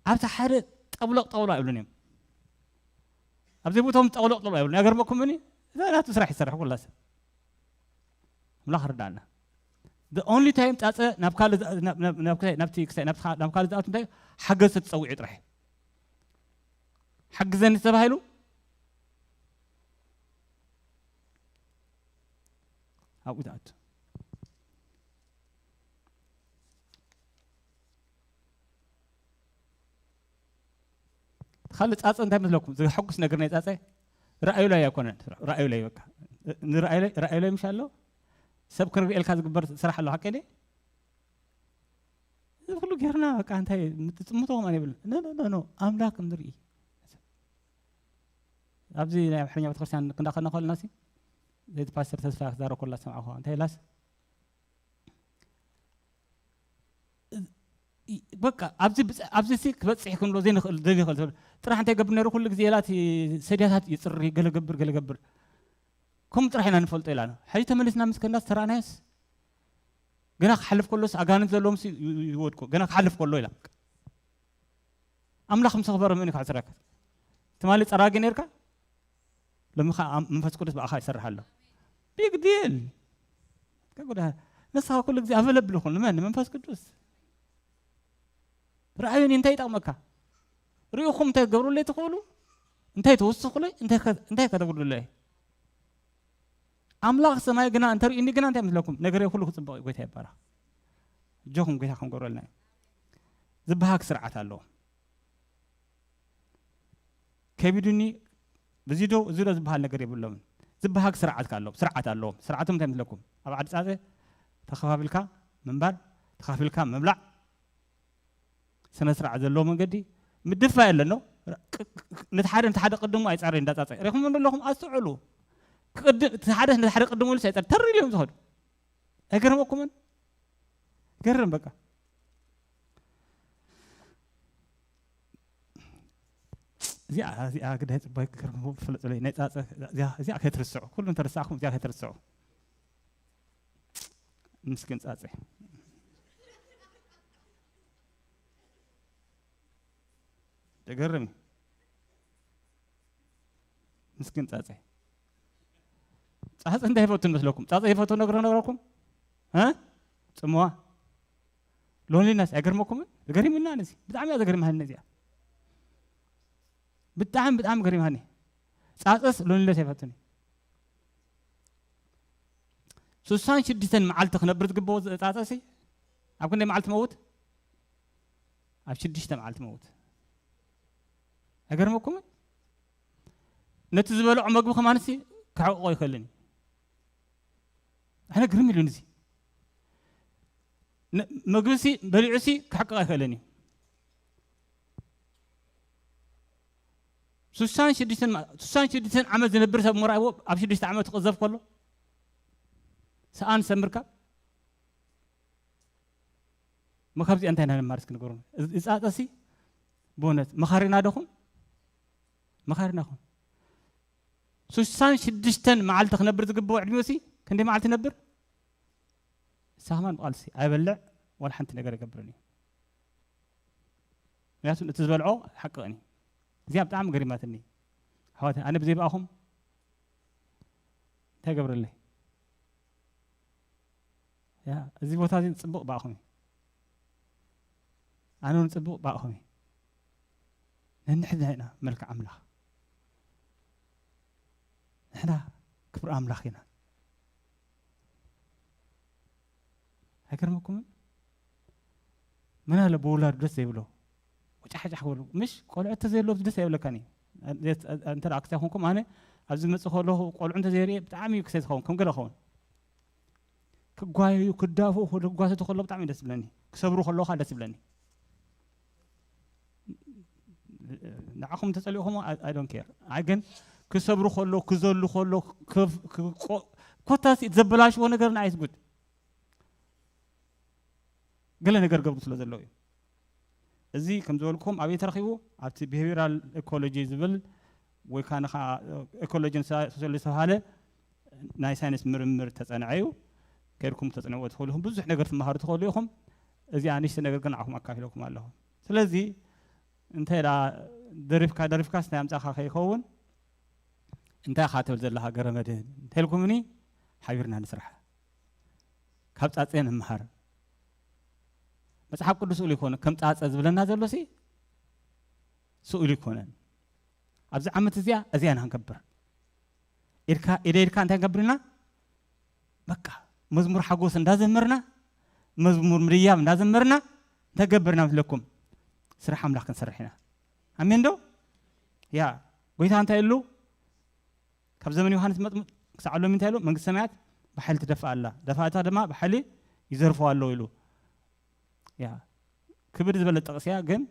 ኣብቲ ሓደ ጠብሎቕ ጠብሎ ኣይብሉን እዮም። ኣብዚ ቦቶም ጠብሎቕ ጠብሎ ኣይብሉን። ኣይገርመኩምን? እዛ ናቱ ስራሕ ይሰርሕ ኩላ ሰብ። ኣምላኽ ርዳእና። The only time ጻጸ ናብ ካልእ ዛ-፣ ናብ፣ ናብ፣ ናብ ክሳይ-፣ ናብቲ ክሳይ-፣ ናብቲ ካ-፣ ናብ ካልእ ዝኣቱ እንታይ? ሓገዝ ተትጸውዑ ጥራሕ። ሓግዘኒ ተባሂሉ ኣብኡ ትኣቱ። ካልእ ጻጸ እንታይ መስለኩም? ዘሐጉስ ነገር ናይ ጻጸ ራእዩ ላይ ኣይኮነን። ራእዩ ላይ በቃ። ንራእዩ ላይ፣ ራእዩ ላይ ምሽ ኣሎ? ሰብ ክንሪኤልካ ዝግበር ስራሕ ኣሎ፣ ሓቀይ ድየ? እዚ ኩሉ ጌርና በቃ እንታይ ምትጽምቶ ከማን የብልን። ኖ፣ ኖ፣ ኖ፣ ኖ። ኣምላኽ ንርኢ። ኣብዚ ናይ ኣምሓርኛ ቤተክርስትያን ክንዳኸድና ከለና ሲ፣ ዘይቲ ፓስተር ተስፋ ክዛረብ ከላ ሰምዓኹ። እንታይ ኢላስ? እ-፣ በቃ ኣብዚ ብጽ-፣ ኣብዚ ሲ ክበጽሕ ክንብሎ ዘይንኽእል፣ ዘይንኽእል ሰብ ጥራሕ እንታይ ገብር ነይሩ? ኩሉ ግዜ ኢላ እቲ ሰድያታት ይጽሪ፣ ገለ ገብር፣ ገለ ገብር። ከምኡ ጥራሕ ኢና ንፈልጦ ኢላ። ሕጂ ተመሊስና ምስ ከንዳስ ተራእናዮስ፣ ገና ክሓልፍ ከሎስ ኣጋንንት ዘለዎም ሲ ይ-፣ ይ-፣ ይወድቁ። ገና ክሓልፍ ከሎ ኢላ። ኣምላኽ ምስ ኣኽበረ መን እዩ ክዕጽረካ? ትማሊ ጸራጊ ነርካ፣ ሎሚ ኸኣ ኣም-፣ መንፈስ ቅዱስ ብኣኻ ይሰርሕ ኣሎ። ቢግ ዲል። ከጉዳ-፣ ንስኻ ኩሉ ግዜ ኣቨለብል ኩን ንመን? ንመንፈስ ቅዱስ። ርኣዩኒ እንታይ ይጠቕመካ? ርኢኹም እንታይ ትገብሩለይ ትኽእሉ? እንታይ ትውስኹለይ? እንታይ ከ-፣ እንታይ ከተጉድሉለይ? ኣምላኽ ሰማይ ግና እንተርእዩኒ ግና እንታይ ምስለኩም? ነገረይ ኩሉ ክጽበቕ እዩ፣ ጎይታ ይባረኽ። እጆኹም ጎይታ ከም ገብረልና እዩ። ዝበሃግ ስርዓት ኣለዎ። ከቢዱኒ፣ እዚ ዶ፣ እዚ ዶ ዝበሃል ነገር የብሎምን። ዝበሃግ ስርዓት ኣለዎም፣ ስርዓት ኣለዎም። ስርዓቶም እንታይ ምስለኩም? ኣብ ዓዲ ጻጸ ተኸፋፊልካ ምንባር፣ ተኸፋፊልካ ምብላዕ፣ ስነ ስርዓት ዘለዎ መንገዲ ምድፋ የለኖ። ቅ-፣ ቅ-፣ ነቲ ሓደ፣ ነቲ ሓደ ቅድሙ ኣይጻረይ እንዳጻጸ። ሪኹም ዶ ኣለኹም? ኣስተውዕሉ። ክቅድም፣ እቲ ሓደ ነቲ ሓደ ቅድም ኢሉ ሳይጸር ተር ኢሉ እዮም ዝኸዱ። ኣይገርመኩምን? ገርም በቃ። እዚኣ፣ እዚኣ ግዳይ ጽባይ ክገርም ፍለጥ ለይ። ናይ ጻጸ፣ እዚኣ፣ እዚኣ ከይትርስዑ። ኩሉ እንተረሳዕኩም እዚኣ ከይትርስዑ። ምስኪን ጻጸ። ተገርም። ምስኪን ጻጸ። ጻጸ እንታይ ይፈቱ መስለኩም? ጻጸ ይፈቱ ነግረ ነግረኩም? እ? ጽምዋ። ሎንሊነስ ኣይገርመኩምን? ገሪምና ነዚ። ብጣዕሚ እያ ዘገርመሃኒ ነዚኣ። ብጣዕሚ፣ ብጣዕሚ ገሪምሃኒ። ጻጸስ ሎንሊነስ ኣይፈቱን እዩ። ስሳን ሽዱሽተን መዓልቲ ክነብር ዝግብኦ ዝ-፣ ጻጸሲ ኣብ ክንደይ መዓልቲ መውት? ኣብ ሽዱሽተ መዓልቲ መውት። ኣይገርመኩምን? ነቲ ዝበልዖ መግቢ ከማንሲ ክሕቕቆ ኣይክእልን እዩ። ኣነ ግርም ኢሉኒ እዚ። ነ-፣ መግብሲ በሊዑሲ ክሕቅቕ ኣይክእልን እዩ። ስሳን ሽዱሽተን ማ-፣ ስሳን ሽዱሽተን ዓመት ዝነብር ሰብ እሞ ረኣይዎ ኣብ ሽዱሽተ ዓመት ክቕዘፍ ከሎ ሰኣን ሰብ ምርካብ። እሞ ካብዚኣ እንታይ ኢና ንመሃር እስኪ ንገሩኒ። እዚ ጻጸሲ ብእውነት መኻሪና ዶኹም? መኻሪና ኹም። ስሳን ሽዱሽተን መዓልቲ ክነብር ዝግብኦ ዕድሚኡሲ ክንደይ መዓልቲ ይነብር? ንሳ ከማን ብቓልሲ ኣይበልዕ፣ ዋላ ሓንቲ ነገር ኣይገብርን እዩ። ምክንያቱ እቲ ዝበልዖ ሓቅቕን እዩ። እዚኣ ብጣዕሚ ገሪማትኒ። ኣሕዋተይ፣ ኣነ ብዘይ ብኣኹም እንታይ ገብረለይ? ያ፣ እዚ ቦታ እዚ ጽቡቕ ብኣኹም እዩ። ኣነ እውን ጽቡቕ ብኣኹም እዩ። ነንሕድና ኢና መልክዕ ኣምላኽ። ንሕና ክብሪ ኣምላኽ ኢና። ኣይገርመኩምን? መን ኣሎ ብውላዱ ደስ ዘይብሎ? ወጫሕጫሕ ክብሉ። ምሽ ቆልዑ እንተዘየሎ ደስ ኣይብለካን እዩ። እንተ ደኣ ክሳይ ኮንኩም፣ ኣነ ኣብዚ መጽእ ከለኹ ቆልዑ እንተዘይርእየ ብጣዕሚ እዩ ክሳይ ዝኸውን፣ ከም ገለ ክኸውን። ክጓየዩ፣ ክዳፍኡ፣ ክጓሰቱ ከሎ ብጣዕሚ ደስ ይብለኒ። ክሰብሩ ከለኹ ደስ ይብለኒ። ንዓኹም እንተጸሊእኹም፣ I፣ I don't care። ኣይ ግን ክሰብሩ ከሎ፣ ክዘሉ ከሎ፣ ክፍ-፣ ክቆ-፣ ኮታስ ዘበላሽዎ ነገር ንዓይ is good። ገለ ነገር ገብሩ ስለ ዘለዉ እዩ። እዚ ከም ዝበልኩም ኣበይ ተረኺቡ? ኣብቲ ቢሄቪራል ኢኮሎጂ ዝብል ወይ ከዓ ንኻ ኢኮሎጂ ሶሲዮሎጂ ዝተባሃለ ናይ ሳይንስ ምርምር ተጸንዐ እዩ። ከይድኩም ተጽንዕዎ ትኽእሉ ኢኹም። ብዙሕ ነገር ትመሃሩ ትኽእሉ ኢኹም። እዚኣ ንእሽቶ ነገር ግን ንዓኹም ኣካፊለኩም ኣለኹ። ስለዚ እንታይ ኢላ ደሪፍካ ደሪፍካስ ናይ ኣምጻኻ ከይኸውን እንታይ ኢኻ ትብል ዘለኻ ገረመድህን እንተልኩምኒ ሓቢርና ንስራሕ። ካብ ጻጸ ንመሃር። መጽሓፍ ቅዱስ ስኡል ይኮነ ከም ጻጸ ዝብለና ዘሎሲ ስኡል ይኮነን። ኣብዚ ዓመት እዚኣ እዚኣ ኢና ክንገብር። ኢድካ፣ ኢደ ኢድካ እንታይ ንገብር ኢና? በቃ መዝሙር ሓጎስ እንዳዘመርና፣ መዝሙር ምድያብ እንዳዘመርና እንታይ ገብርና መስለኩም? ስራሕ ኣምላኽ ክንሰርሕ ኢና። ኣሜን ዶ? ያ፣ ጎይታ እንታይ ኢሉ? ካብ ዘመን ዮሃንስ መጥምቅ ክሳዕ ሎሚ እንታይ ኢሉ? መንግስቲ ሰማያት ብሓይሊ ትደፍእ ኣላ፣ ደፋእታ ድማ ብሓይሊ ይዘርፍዋ ኣለዉ ኢሉ። ያ፣ ክብድ ዝበለ ጥቕሲ እያ፣ ግን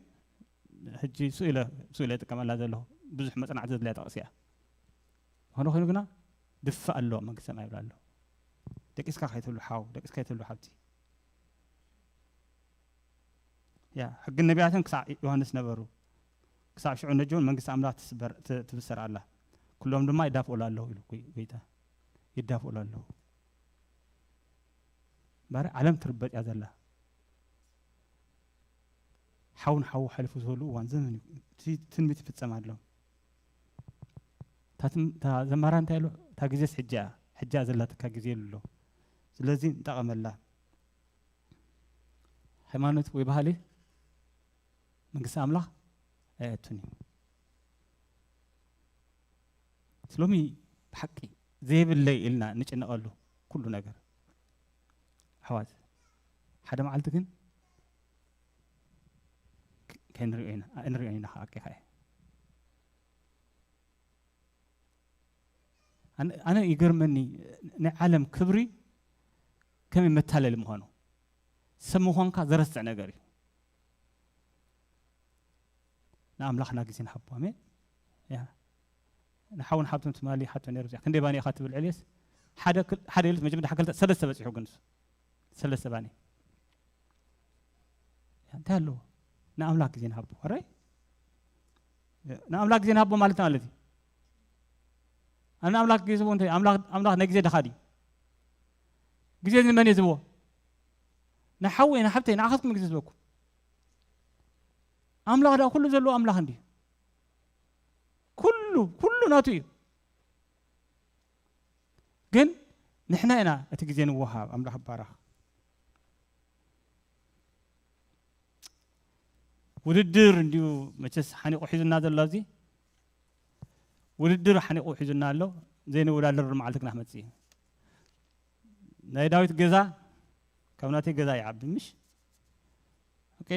ሕጂ ስኡ ኢለ፣ ስኡ ኢለ ይጥቀመላ ዘለኹ። ብዙሕ መጽናዕቲ ዘድልያ ጥቕሲ እያ። ዝኾነ ኮይኑ ግና ድፋእ ኣሎ መንግስቲ ሰማይ ይብላ ኣሎ። ደቂስካ ከይትብሉ ሓው፣ ደቂስካ ከይትብሉ ሓብቲ። ያ፣ ሕግን ነቢያትን ክሳዕ ዮሃንስ ነበሩ። ክሳዕ ሽዑ ነጆን መንግስቲ ኣምላኽ ትስበር-፣ ት-፣ ትብሰር ኣላ። ኩሎም ድማ ይዳፍኡላ ኣለዉ ኢሉ ጎይ-፣ ጎይታ። ይዳፍኡላ ኣለዉ። እምበር ዓለም ትርበጥ እያ ዘላ። ሓው ንሓዉ ሓሊፉ ዝህሉ እዋን ዘመን እዩ። እቲ ትንቢት ይፍጸም ኣሎ። እታ ትም-፣ እታ ዘማራ እንታይ ኢሉ? እታ ግዜስ ሕጂ እያ። ሕጂ እያ ዘላትካ ግዜ ኢሉ ኣሎ። ስለዚ ንጠቐመላ። ሃይማኖት ወይ ባህሊ መንግስቲ ኣምላኽ ኣየእቱን እዩ። ሎሚ ብሓቂ ዘይብለይ ኢልና ንጭነቐሉ ኩሉ ነገር። ኣሕዋት፣ ሓደ መዓልቲ ግን ከ-፣ ከይንሪኦ ኢና፣ ንሪኦ ኢና ከዓ ኣቂኻ እየ። ኣነ፣ ኣነ ይገርመኒ ናይ ዓለም ክብሪ ከመይ መታለሊ ምዃኑ። ሰብ ምዃንካ ዘረስዕ ነገር እዩ። ንኣምላኽና ግዜ ንሃቦ። ኣሜን። ያ። ንሓውን ሓብቶም ትማሊ ሓቶ ነይሩ እዚኣ ክንደይ ባኒ ኢኻ ትብል ዕልየስ ሓደ ክል- ሓደ ኢሉስ መጀመርያ ክልተ ሰለስተ በፂሑ ግን እሱ ሰለስተ ባኒ እንታይ ኣለዎ? ንኣምላኽ ግዜ ንሃቦ ራይ ንኣምላኽ ግዜ ንሃቦ ማለት ማለት እዩ። ንኣምላኽ ግዜ ዝቦ እንታይ ኣምላኽ ኣምላኽ ናይ ግዜ ድኻ ድዩ? ግዜ ንመን እየ ዝቦ? ንሓወይ ንሓብተይ ንዓኻትኩም ግዜ ዝበኩም ኣምላኽ ዳ ኩሉ ዘለዎ ኣምላኽ እንዲ ኩሉ ኩሉ ናቱ እዩ። ግን ንሕና ኢና እቲ ግዜ ንወሃብ ኣምላኽ ይባረኽ። ውድድር እንዲዩ መቸስ ሓኒቑ ሒዙና ዘሎ ኣብዚ ውድድር ሓኒቑ ሒዙና ኣሎ። ዘይንወዳደር መዓልቲ ግና ክመፅእ እዩ። ናይ ዳዊት ገዛ ካብ ናተይ ገዛ ይዓቢ ምሽ ኦኬ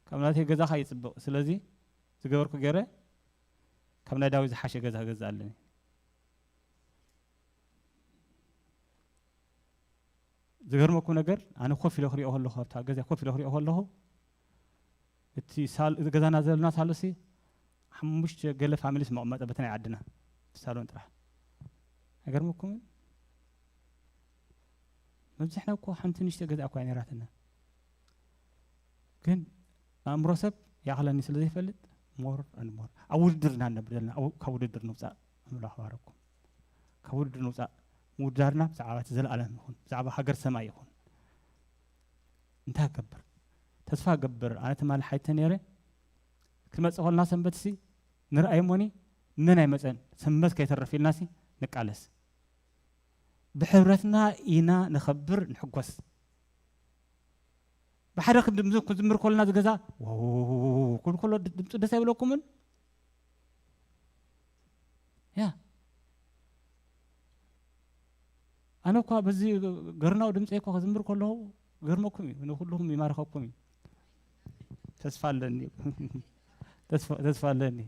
ካብ ናተይ ገዛኻ ይፅብቕ። ስለዚ ዝገበርኩ ገይረ ካብ ናይ ዳዊት ዝሓሸ ገዛ ክገዝእ ኣለኒ። ዝገርመኩም ነገር ኣነ ኮፍ ኢለ ክሪኦ ከለኹ ኣብታ ገዛ ኮፍ ኢለ ክሪኦ ከለኹ እቲ ሳል- እቲ ገዛና ዘለና ሳሎሲ ሓሙሽተ ገለ ፋሚሊስ መቐመጠ በቲ ናይ ዓድና ሳሎን ጥራሕ ኣይገርመኩምን? መብዝሕና እኮ ሓንቲ ንሽተ ገዛ እኳ ነራትና ግን ኣእምሮ ሰብ ይኣኽለኒ ስለ ዘይፈልጥ ሞር ሞር ኣብ ውድድር ኢና ነብር ዘለና ካብ ውድድር ንውፃእ። ኣምላኽ ባረኩም። ካብ ውድድር ንውፃእ። ምውዳርና ብዛዕባ እቲ ዘለኣለም ይኹን ብዛዕባ ሃገር ሰማይ ይኹን እንታይ ገብር ተስፋ ገብር ኣነ ትማሊ ሓይተ ነይረ ክመፅእ ከልና ሰንበት ሲ ንርኣይ ሞኒ መን ኣይመፀን ሰንበት ከይተርፍ ኢልና ሲ ንቃለስ ብሕብረትና ኢና ንኸብር ንሕጎስ ብሓደ ክንድምዚ ክዝምር ከልና ዝገዛ ክብል ከሎ ድምፁ ደስ ኣይብለኩምን ያ ኣነ እኳ በዚ ገርናው ድምፀይ እኳ ክዝምር ከለኹ ገርመኩም እዩ ንኩልኹም ይማርኸኩም እዩ ተስፋ ኣለኒ ተስፋ ኣለኒ